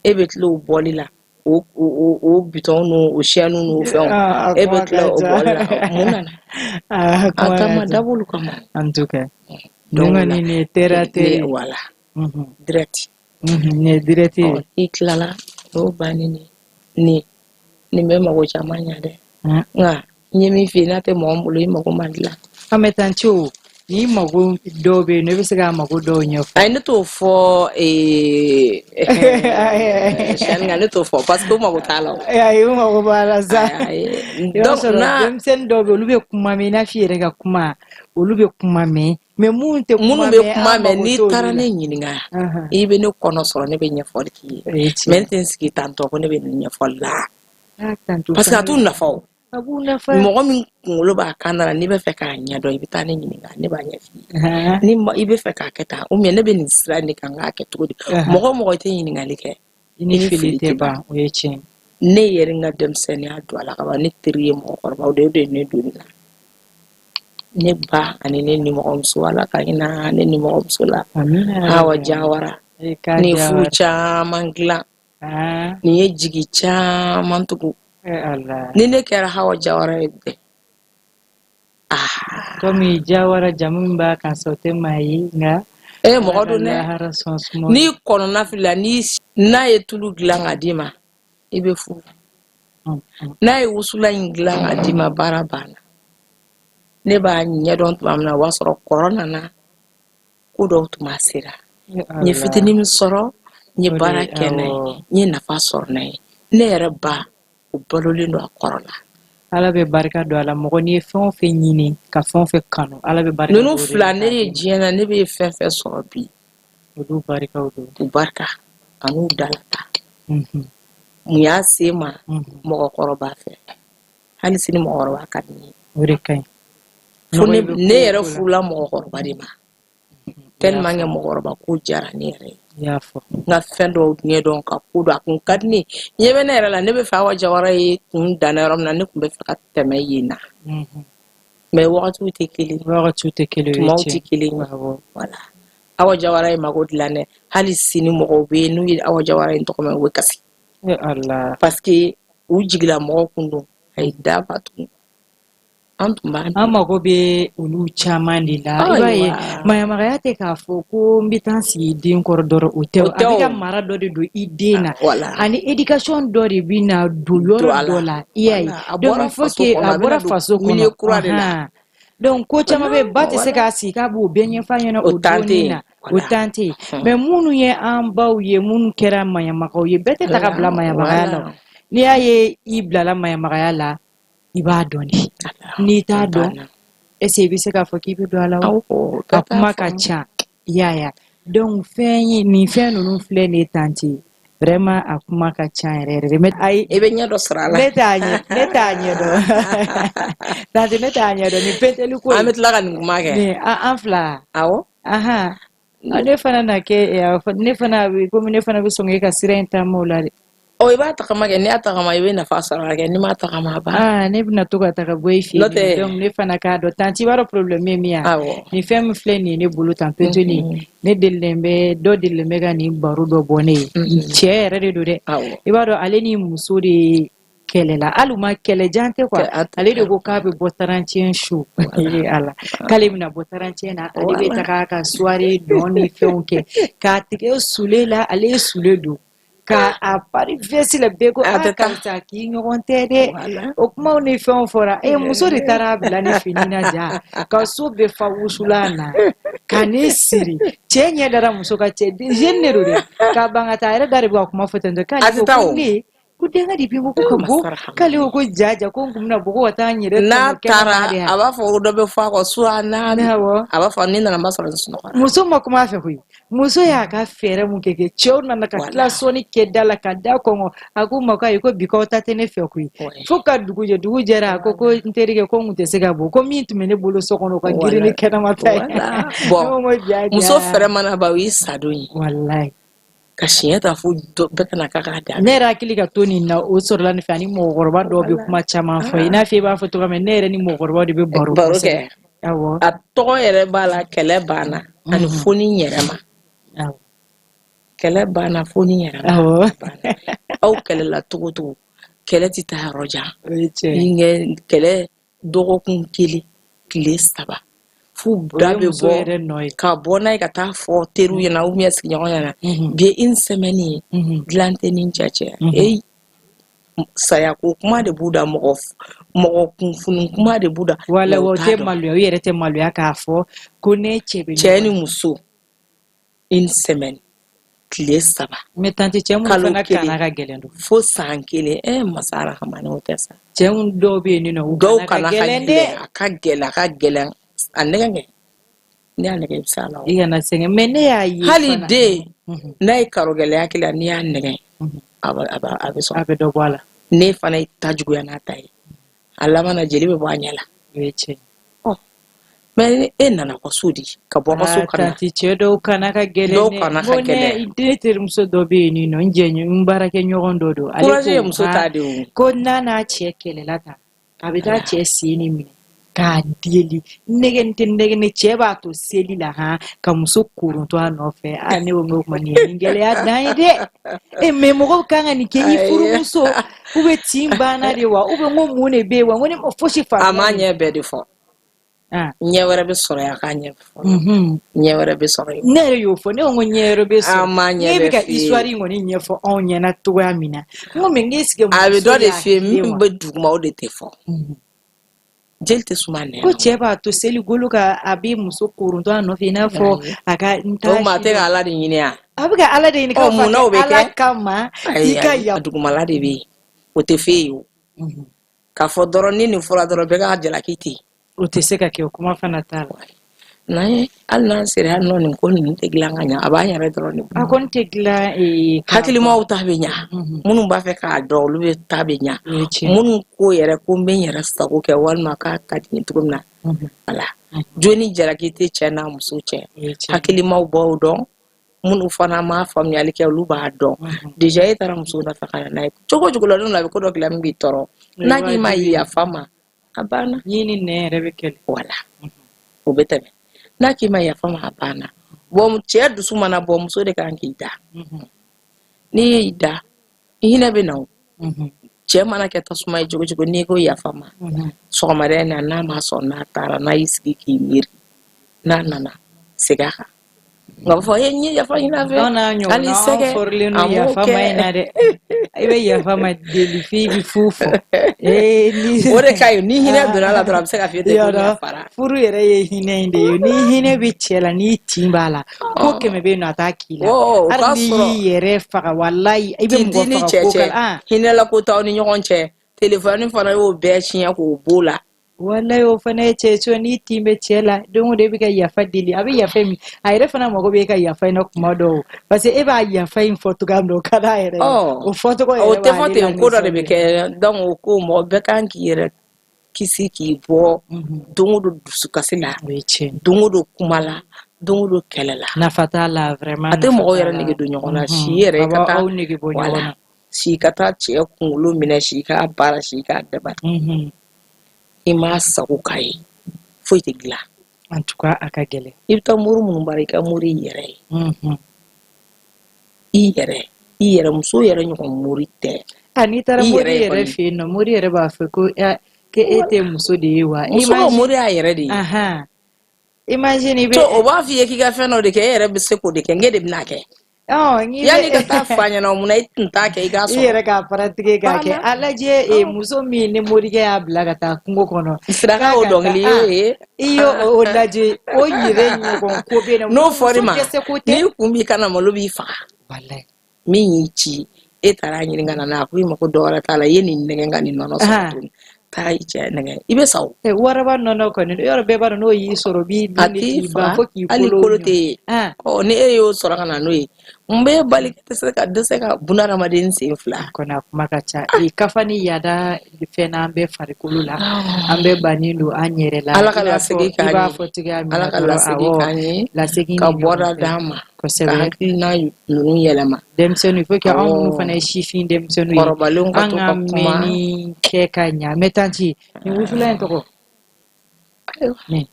e bɛ tila o bɔli la, o bitɔn n'o siyɛnw n'o fɛnw, e bɛ tila o bɔli la, mun nana? A kama dabɔ olu kama. En tout cas, donc nin ye terre à terre. Voilà, direct. Nin ye direct ye. I tilala o bannen, nin bɛ mago caman ɲa dɛ. Nka n ye min f'i ye, n'a tɛ mɔgɔ bolo, i mago man dilan. An bɛ tanti o, ni mago dɔw bɛ yen nɔ, i bɛ se k'a mago dɔw ɲɛfɔ. Ayi, ne t'o fɔ sani, ne t'o fɔ parce que o mago t'a la o. Ayi, o mago b'a la sa. I b'a sɔrɔ denmisɛnnin dɔw bɛ yen, olu bɛ kuma mɛn, i n'a fɔ i yɛrɛ ka kuma, olu bɛ kuma mɛn, mais minnu tɛ kuma minnu bɛ kuma mɛn, n'i taara ne ɲininka, i bɛ ne kɔnɔ sɔrɔ, ne bɛ ɲɛfɔli k'i ye. Mais ne tɛ n sigi tantɔ ko ne bɛ nin ɲɛfɔli la. Parce que a t'u nafa o. A b'u nafa. Mɔgɔ min kunkolo b'a kan na, n'i bɛ fɛ k'a ɲɛdɔn, i bɛ taa ne ɲininka, ne b'a ɲɛf'i ye. Ni i bɛ fɛ k'a kɛ tan, ou bien ne bɛ nin sira in de kan, n k'a kɛ cogo di? Mɔgɔ o mɔgɔ i tɛ ɲininkali kɛ, i ni fili tɛ ban, o ye tiɲɛ. Ne yɛrɛ n ka denmisɛnninya don a la ka ban, ne teri ye mɔgɔkɔrɔbaw de ye, o de ye ne don nin na. Ne ba ani ne nimɔgɔmuso, Ala ka hinɛ ne nimɔgɔmuso la. Hawa Jawara. Nin furu caman dilan. Nin ye jigi caman tugu. Ni ne kɛra Hawa Jawara ye dɛ. Komi Jawara jamu min b'a kan sa, o tɛ maa ye, nka. Mɔgɔ don dɛ. N'i kɔnɔna filila, n'a ye tulu dilan k'a d'i ma, i bɛ furu. N'a ye wusulan in dilan k'a d'i ma, baara banna. Ne b'a ɲɛdɔn tuma min na, o b'a sɔrɔ kɔrɔ nana, ko dɔw tuma sera. N ye fitinin min sɔrɔ, n ye baara kɛ n'a ye, n ye nafa sɔrɔ n'a ye. Ne yɛrɛ ba, o balolen don a kɔrɔ la. Ala bɛ barika don a la. Mɔgɔ, n'i ye fɛn o fɛn ɲini ka fɛn o fɛn kanu, Ala bɛ barika Ninnu fila, ne ye diɲɛ na, ne bɛ fɛn fɛn sɔrɔ bi, olu barikaw don. U barika an'u dalata. Mun y'a se ma? Mɔgɔkɔrɔba fɛ. Hali sini mɔgɔkɔrɔba ka di ne ye. O de ka ɲi. Fo ne yɛrɛ furula mɔgɔkɔrɔba de ma, tellement que mɔgɔkɔrɔba ko diyara ne yɛrɛ ye. I y'a fɔ. N ka fɛn dɔw ɲɛdɔn ka ko dɔn, a kun ka di ne ye. Ɲɛ bɛ ne yɛrɛ la, ne bɛ fɛ Awa Jawara ye kun danna yɔrɔ min na, ne tun bɛ fɛ ka tɛmɛ yen na, mais wagatiw tɛ kelen. Wagatiw tɛ kelen. Tumaw tɛ kelen ye. Voilà, Awa Jawara ye mago dilan dɛ. Hali sini mɔgɔw bɛ yen, n'u ye Awa Jawara in tɔgɔ mɛn, u bɛ kasi. Ala. Parce que u jigila mɔgɔ kun don, a ye da ba tugun. An tun b'an An mago bɛ olu caman de la. I b'a ye, maɲamagaya tɛ k'a fɔ ko n bɛ taa n sigi den kɔrɔ dɔrɔn, o tɛ. A bɛ ka mara dɔ de don i den na, ani éducation dɔ de bɛ na don yɔrɔ dɔ la, i y'a ye. Donc il faut que a bɔra faso kɔnɔ kura de la. Donc ko caman bɛ, ba tɛ se k'a sigi k'a b'o bɛɛ ɲɛf'a ɲɛna o donni na, o temps tɛ yen. Mais minnu ye an baw ye, minnu kɛra maɲamagaw ye, bɛɛ tɛ ta ka bila maɲamagaya la. N'i y'a ye i bilala maɲamagaya la, i b'a dɔn de. N'i t'a dɔn, est-ce i bɛ se k'a fɔ k'i bɛ don a la? O a kuma ka ca, i y'a ye. Donc fɛn ye nin fɛn ninnu filɛ nin ye, tantie, vraiment a kuma ka ca yɛrɛ yɛrɛ de. Mais ayi. I bɛ ɲɛ dɔ sɔrɔ a la. Ne t'a ɲɛ, ne t'a ɲɛ dɔn, tantie, ne t'a ɲɛ dɔn nin penteli ko. An bɛ tila ka nin kuma kɛ. Nin an fila. Awɔ. Ahan, ne fana na kɛ, ne fana komi ne fana bɛ sɔn e ka sira in taama o la dɛ. Ɔ, i b'a tagama kɛ. N'i y'a tagama, i bɛ nafa sɔrɔ a kɛ. N'i m'a tagama, a ban. Aa, ne bɛna to ka taga bɔ i fɛ yen. Donc ne fana k'a dɔn, tantie, i b'a dɔn problème ye min ye? Nin fɛn min filɛ nin ye ne bolo tan, penteli, ne delilen bɛ, dɔ delilen bɛ ka nin baro dɔ bɔ ne ye. Cɛ yɛrɛ de don dɛ. I b'a dɔn, ale ni muso de kɛlɛla, hali u ma kɛlɛ jan tɛ quoi. Ale de ko k'a bɛ bɔ 31 su ala, k'ale bɛna bɔ 31 na, ale bɛ taga a ka soirée dɔn ni fɛnw kɛ, k'a tigɛ sule la. Ale ye sule don ka a pari veste la, bɛɛ ko a karisa k'i ɲɔgɔn tɛ dɛ. O kumaw ni fɛnw fɔra. E muso de taara a bila ni fini na ja ka so bɛɛ fa wusulan na ka ne siri. Cɛ ɲɛ dara muso ka, cɛ jeune de don dɛ, ka ban ka taa. A yɛrɛ da de bɛ ka kuma fɔ ten tɔ, k'ale ko ko ne ko denkɛ de bɛ ko ka bɔ, k'ale ko ko ja ja, ko n kun bɛna bɔ ko ka taa n yɛrɛ. N'a taara, a b'a fɔ ko dɔ bɛ fɔ a kɔ soit n'a a b'a fɔ ne nana, n b'a sɔrɔ n sunɔgɔra. Muso ma kuma a fɛ koyi. Muso y'a ka fɛɛrɛ mun kɛ, cɛw nana ka tila sɔnni kɛ da la ka da kɔngɔ. A ko ma ko ayi, ko bi k'aw ta tɛ ne fɛ koyi. Fo ka dugu jɛ, dugu jɛra, a ko ko n terikɛ, ko n kun tɛ se ka bɔ, ko min tun bɛ ne bolo so kɔnɔ, o ka girin ni kɛnɛma ta ye. Bon, muso fɛrɛ mana ban, o y'i sadon ye. Walayi. Ka siɲɛ ta fo bɛɛ kana k'a k'a da. Ne yɛrɛ hakili ka to nin na, o sɔrɔla nin fɛ. Ani mɔgɔkɔrɔba dɔw bɛ kuma caman fɔ, i n'a fɔ i b'a fɔ cogoya min, ne yɛrɛ ni mɔgɔkɔrɔbaw de bɛ baro. Baro kɛ. Awɔ. A tɔgɔ yɛrɛ b'a la, kɛlɛ banna ani foni yɛrɛ ma. Kɛlɛ banna, foni yɛrɛ ma. Aw kɛlɛla cogo cogo, kɛlɛ tɛ taa yɔrɔ jan. Kɛlɛ dɔgɔkun kelen, tile 3, f'u da bɛ bɔ ka bɔ n'a ye ka taa fɔ teriw ɲɛna ou bien sigiɲɔgɔn ɲɛna. Bi ye une semaine ye, dilan tɛ ni cɛ cɛ. E saya ko kuma de b'u da, mɔgɔ mɔgɔ kunfunu kuma de b'u da. Wala o tɛ maloya, u yɛrɛ tɛ maloya k'a fɔ ko ne cɛ bɛ. Cɛ ni muso, une semaine, tile 3. Mais tantie, cɛ minnu fana kana ka gɛlɛn don. Fo san kelen, masa arahamani, o tɛ sa. Cɛ dɔw bɛ yen nɔ, u dɔw kana ka gɛlɛn dɛ. A ka gɛlɛn, a ka gɛlɛn, a nɛgɛ kɛ, ne y'a nɛgɛ, i bɛ s'a la. I kana sɛgɛn, mais ne y'a ye. Hali den n'a ye karo gɛlɛya kelen, n'i y'a nɛgɛ, a bɛ sɔn. A bɛ dɔ bɔ a la. Ne fana ye ta juguya n'a ta ye, a laban na jeli bɛ bɔ a ɲɛ la. O ye tiɲɛ. Mais e nana ka so di ka bɔ ka so ka na. Tantie, cɛ dɔw kana ka gɛlɛn. Dɔw kana ka gɛlɛn. Ne terimuso dɔ bɛ yen nɔ, n jɛ n baarakɛ ɲɔgɔn dɔ don. Courage ye muso ta de o. Ko n'a n'a cɛ kɛlɛla tan, a bɛ taa cɛ sen de minɛ k'a deli, nɛgɛ tɛ nɛgɛ ni cɛ b'a to seli la han, ka muso korontɔ a nɔfɛ. A ne ko n ko kuma nin ye nin gɛlɛya dan ye dɛ. E mais mɔgɔw kan ka nin kɛ i furumuso ou bien tin banna de wa, ou bien n ko mun de bɛ yen wa? N ko ne ma fosi faamuya. A ma ɲɛ bɛɛ de fɔ. Ɲɛ wɛrɛ bɛ sɔrɔ yen, a k'a ɲɛ fɔ, ɲɛ wɛrɛ bɛ sɔrɔ yen. Ne yɛrɛ y'o fɔ, ne ko n ko ɲɛ wɛrɛ bɛ sɔrɔ. A ma ɲɛ bɛ bɛɛ ka f'i ye. Histoire in kɔni ɲɛfɔ anw ɲɛna cogoya min na, n ko mais n k'e sigi. A bɛ dɔ de f'i ye, min bɛ duguma, o de tɛ fɔ. Jeli tɛ suma nɛn. Ko cɛ b'a to seli golo ka, a bɛ muso korontɔ a nɔfɛ, i n'a fɔ a ka n t'a. O maa tɛ ka Ala de ɲini yan. A bɛ ka Ala de ɲini k'a mun na o bɛ fɔ kɛ? Ala kama i ka yafa. Dugumala de bɛ yen, o tɛ f'e ye o. K'a fɔ dɔrɔn ni nin fɔra dɔrɔn bɛɛ k'a jalaki ten. O tɛ se ka kɛ, o kuma fana t'a la. N'an ye, hali n'an sera yan nɔ, nin ko ninnu tɛ dilan ka ɲa, a b'an yɛrɛ dɔrɔn de bolo. A kɔni tɛ dilan Hakilimaw ta bɛ ɲa, minnu b'a fɛ k'a dɔn, olu bɛ ta bɛ ɲa. O ye tiɲɛ. Minnu ko yɛrɛ ko n bɛ n yɛrɛ sago kɛ walima k'a ka di n ye cogo min na, wala jo ni jalaki tɛ cɛ n'a muso cɛ. O ye tiɲɛ. Hakilimaw b'o dɔn, minnu fana ma faamuyali kɛ, olu b'a dɔn. Déjà e taara muso nɔfɛ ka na n'a ye cogo o cogo la, don dɔ la a bɛ ko dɔ k'i la min b'i tɔɔrɔ. N'a k'i ma yafa ma, a banna. Ɲi ni nɛn yɛrɛ bɛ kɛlɛ. Wala, o bɛ tɛmɛ. N'a k'i ma yafa ma, a banna. Bon, cɛ dusu mana bɔ, muso de kan k'i da. N'i y'i da, i hinɛ bɛ na. O cɛ mana kɛ tasuma ye cogo cogo, n'i ko yafa ma, sɔgɔmada in na, n'a ma sɔn, n'a taara, n'a y'i sigi k'i miiri, n'a nana segin a kan, nka b'a fɔ e n ye yafa ɲini a fɛ. Anw n'a ɲɔgɔnna Hali anw sɛgɛ fɔrilen a don m'o yafa kɛ. ma in na dɛ. I bɛ yafa ma deli f'i bɛ fu fɔ. Ee, ni O de ka ɲi. Ni hinɛ donna a la dɔrɔn, a bɛ se ka f'i ye ten ko Yɔrɔ yafara. furu yɛrɛ ye hinɛ in de ye. Ni hinɛ bɛ cɛ la, ni tin b'a la, ko kɛmɛ bɛ yen nɔ, a t'a k'i la. O Hali k'a n'i sɔrɔ y'i yɛrɛ faga, walayi i bɛ tin mɔgɔ t'i ni faga cɛ ko cɛ kala. Ah. Hinɛla ko t'aw ni ɲɔgɔn cɛ, telefɔni fana y'o bɛɛ tiɲɛ k'o b'o la. Walayi, o fana ye cɛ so. N'i tin bɛ cɛ la, don o don e bɛ ka yafa deli, a bɛ yafa min, a yɛrɛ fana mago bɛ e ka yafa in na kuma dɔw, parce que e b'a yafa in fɔ cogoya min na, o ka d'a yɛrɛ ye. O fɔcogo O yɛrɛ tɛ fɔ b'ale ten, ko dɔ de bɛ lanisɔndiya. kɛ. Donc o ko mɔgɔ bɛɛ kan k'i yɛrɛ kisi k'i bɔ don o don dusukasi la, O ye tiɲɛ ye. don o don kuma la, don o don kɛlɛ la. Nafa t'a la vraiment. A tɛ Nafa mɔgɔw t'a yɛrɛ la. nege don ɲɔgɔn na. Si yɛrɛ A ka b'aw taa aw nege bɔ ɲɔgɔn wala na. Si ka taa cɛ kunkolo minɛ, si k'a baara, si k'a dabali, i m'a sago k'a ye, foyi tɛ dilan. En tout cas, a ka gɛlɛn. I bɛ taa mori minnu bara, i ka mori i yɛrɛ ye. I yɛrɛ, i yɛrɛ muso yɛrɛ ɲɔgɔn mori tɛ. A n'i taara I mori yɛrɛ ye yɛrɛ kɔni. fɛ yen nɔ, mori yɛrɛ b'a fɔ ko k'e tɛ muso de ye wa? Muso ka Imagine mori y'a yɛrɛ de ye. Ahan. Imagine i bɛ To o b'a f'i ye k'i ka fɛn dɔ de kɛ, e yɛrɛ bɛ se k'o de kɛ, n de bɛna kɛ. Ɔ n'i Yanni i ka bɛ taa fa ɲɛna, o munna i tun t'a kɛ i k'a i sɔrɔ? yɛrɛ k'a pratiquer k'a kɛ. Banna. A lajɛ muso min ni morikɛ y'a bila ka taa kungo kɔnɔ Siraka k'a o ka taa dɔnkili ye. I y'o o lajɛ, o yɛrɛ ɲɔgɔn ko bɛ yen nɔ. N'o fɔr'i Muso ma, dɛsɛ ko tɛ. n'i kun b'i kana, malo b'i faga. Walayi. Min y'i ci, e taara a ɲini ka na n'a ye, a ko i ma ko dɔ wɛrɛ t'a la, i ye nin nɛgɛ ka nin nɔnɔ sɔrɔ tuguni, taa i cɛ nɛgɛ, i bɛ sa o. Waraba nɔnɔ kɔni, yɔrɔ bɛɛ b'a dɔn n'o y'i sɔrɔ, b'i A dun de t'i k'i ban faga fo k'i hali kolo kolo ɲun. tɛ yen. Ɔ, ni e y'o sɔrɔ ka na n'o ye, mun b'e bali ka tɛ se ka dɛsɛ ka bunahadamaden sen fila? A kɔni, a kuma ka ca. Kafa ni yaada fɛn na, an bɛɛ farikolo la, an bɛɛ bannen don an yɛrɛ la. Ala I ka n'a fɔ lasegin i k'an b'a ye. fɔ cogoya min Ala na ka dɔrɔn, lasegin awɔ, k'an ye, lasegin ka ni ɲɔgɔn bɔda cɛ. d'an ma, ka Kosɛbɛ. hakilina ninnu yɛlɛma. Denmisɛnninw, il faut que anw minnu Awɔ fana ye sifin denmisɛnninw ye, kɔrɔbalenw ka an to ka ka kuma. mɛnni kɛ ka ɲa. Mais tantie, nin wusulan in tɔgɔ? Ayiwa, Nin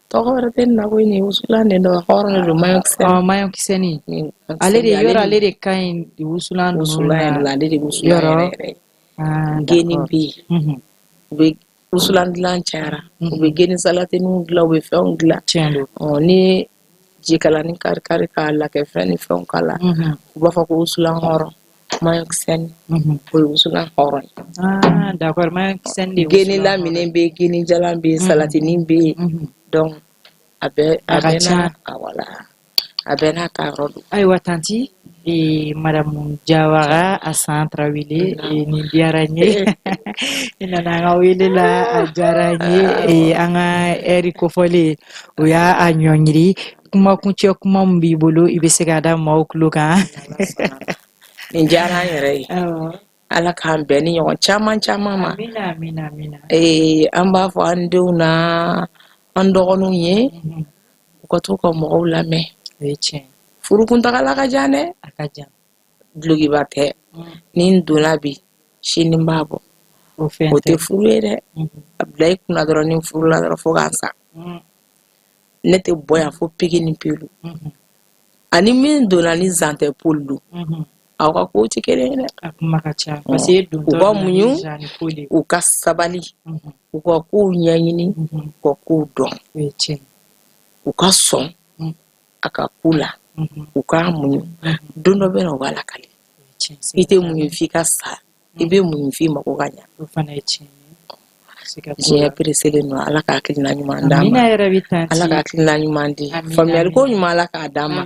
tɔgɔ wɛrɛ tɛ nin na koyi, nin wusulan de don, hɔrɔn de don, maɲɔkisɛ. Ɔ, maɲɔkisɛnin. Nin Ale de ale yɔrɔ ni ale de ka ɲi wusulan ninnu wusulan yɛrɛ na. la, ale de wusulan Yɔrɔ yɛrɛ yɛrɛ ye. Ah, Geni d'accord. bɛ yen, u bɛ wusulan dilan cayara, u bɛ geni salatiniw dilan, u bɛ fɛnw dilan. Tiɲɛ don. Ɔ, ni jikala ni kari kari k'a lakɛ fɛn ni fɛnw k'a la, u b'a fɔ ko wusulan hɔrɔn, maɲɔkisɛnin. O ye wusulan hɔrɔn ye. Ah, d'accord, maɲɔkisɛnin de ye Geni wusulan hɔrɔn. laminen bɛ yen, geni jalan bɛ yen, salatinin bɛ yen. Donc a bɛɛ A a ka bɛɛ ca. n'a a wala a bɛɛ n'a ta yɔrɔ don. Ayiwa tantie, madame Jawara Asan Tarawele, nin diyara n ye. I nana an ka wele la, a diyara n ye. An ka ɛri kofɔlen, o y'a a ɲɔngiri. Kuma kuncɛ kuma min b'i bolo, i bɛ se k'a da maaw tulo kan. Ala sɔnna ma. Nin diyara an yɛrɛ ye. Awɔ. Ala k'an bɛn ni ɲɔgɔn caman caman ma. Amina, amina, amina. An b'a fɔ an denw na an dɔgɔninw ye, u ka to ka mɔgɔw lamɛn. O ye tiɲɛ ye. Furu kuntagala ka jan dɛ. A ka jan. Dulokiba tɛ. Ni n donna bi, sini n b'a bɔ. O fɛn O tɛ tɛ. furu ye dɛ. A bila i kunna dɔrɔn, ni n furula dɔrɔn fo k'an sa. Ne tɛ bɔ yan fo piki ni pelu. Ani min donna ni zantɛ poli don, aw ka kow tɛ kelen ye dɛ. A kuma ka ca. Parce que e U dontɔ ka donna ni muɲu, Jean ni Paul ye. u ka sabali, u ka kow ɲɛɲini, u ka kow dɔn. O ye tiɲɛ ye. U ka sɔn a ka ku la, u k'a muɲu. Don dɔ bɛ na, u b'a lakali. O ye tiɲɛ ye. I tɛ muɲu f'i ka sa, i bɛ muɲu f'i mako ka ɲa. O fana ye tiɲɛ ye. Siga t'o Diɲɛ la. pereselen don. Ala ka hakilina ɲuman d'an Amina ma. yɛrɛ bi tantie. Ala ka hakilina ɲuman di. Amina, Faamuyali ko amina. ɲuman, Ala k'a d'an ma.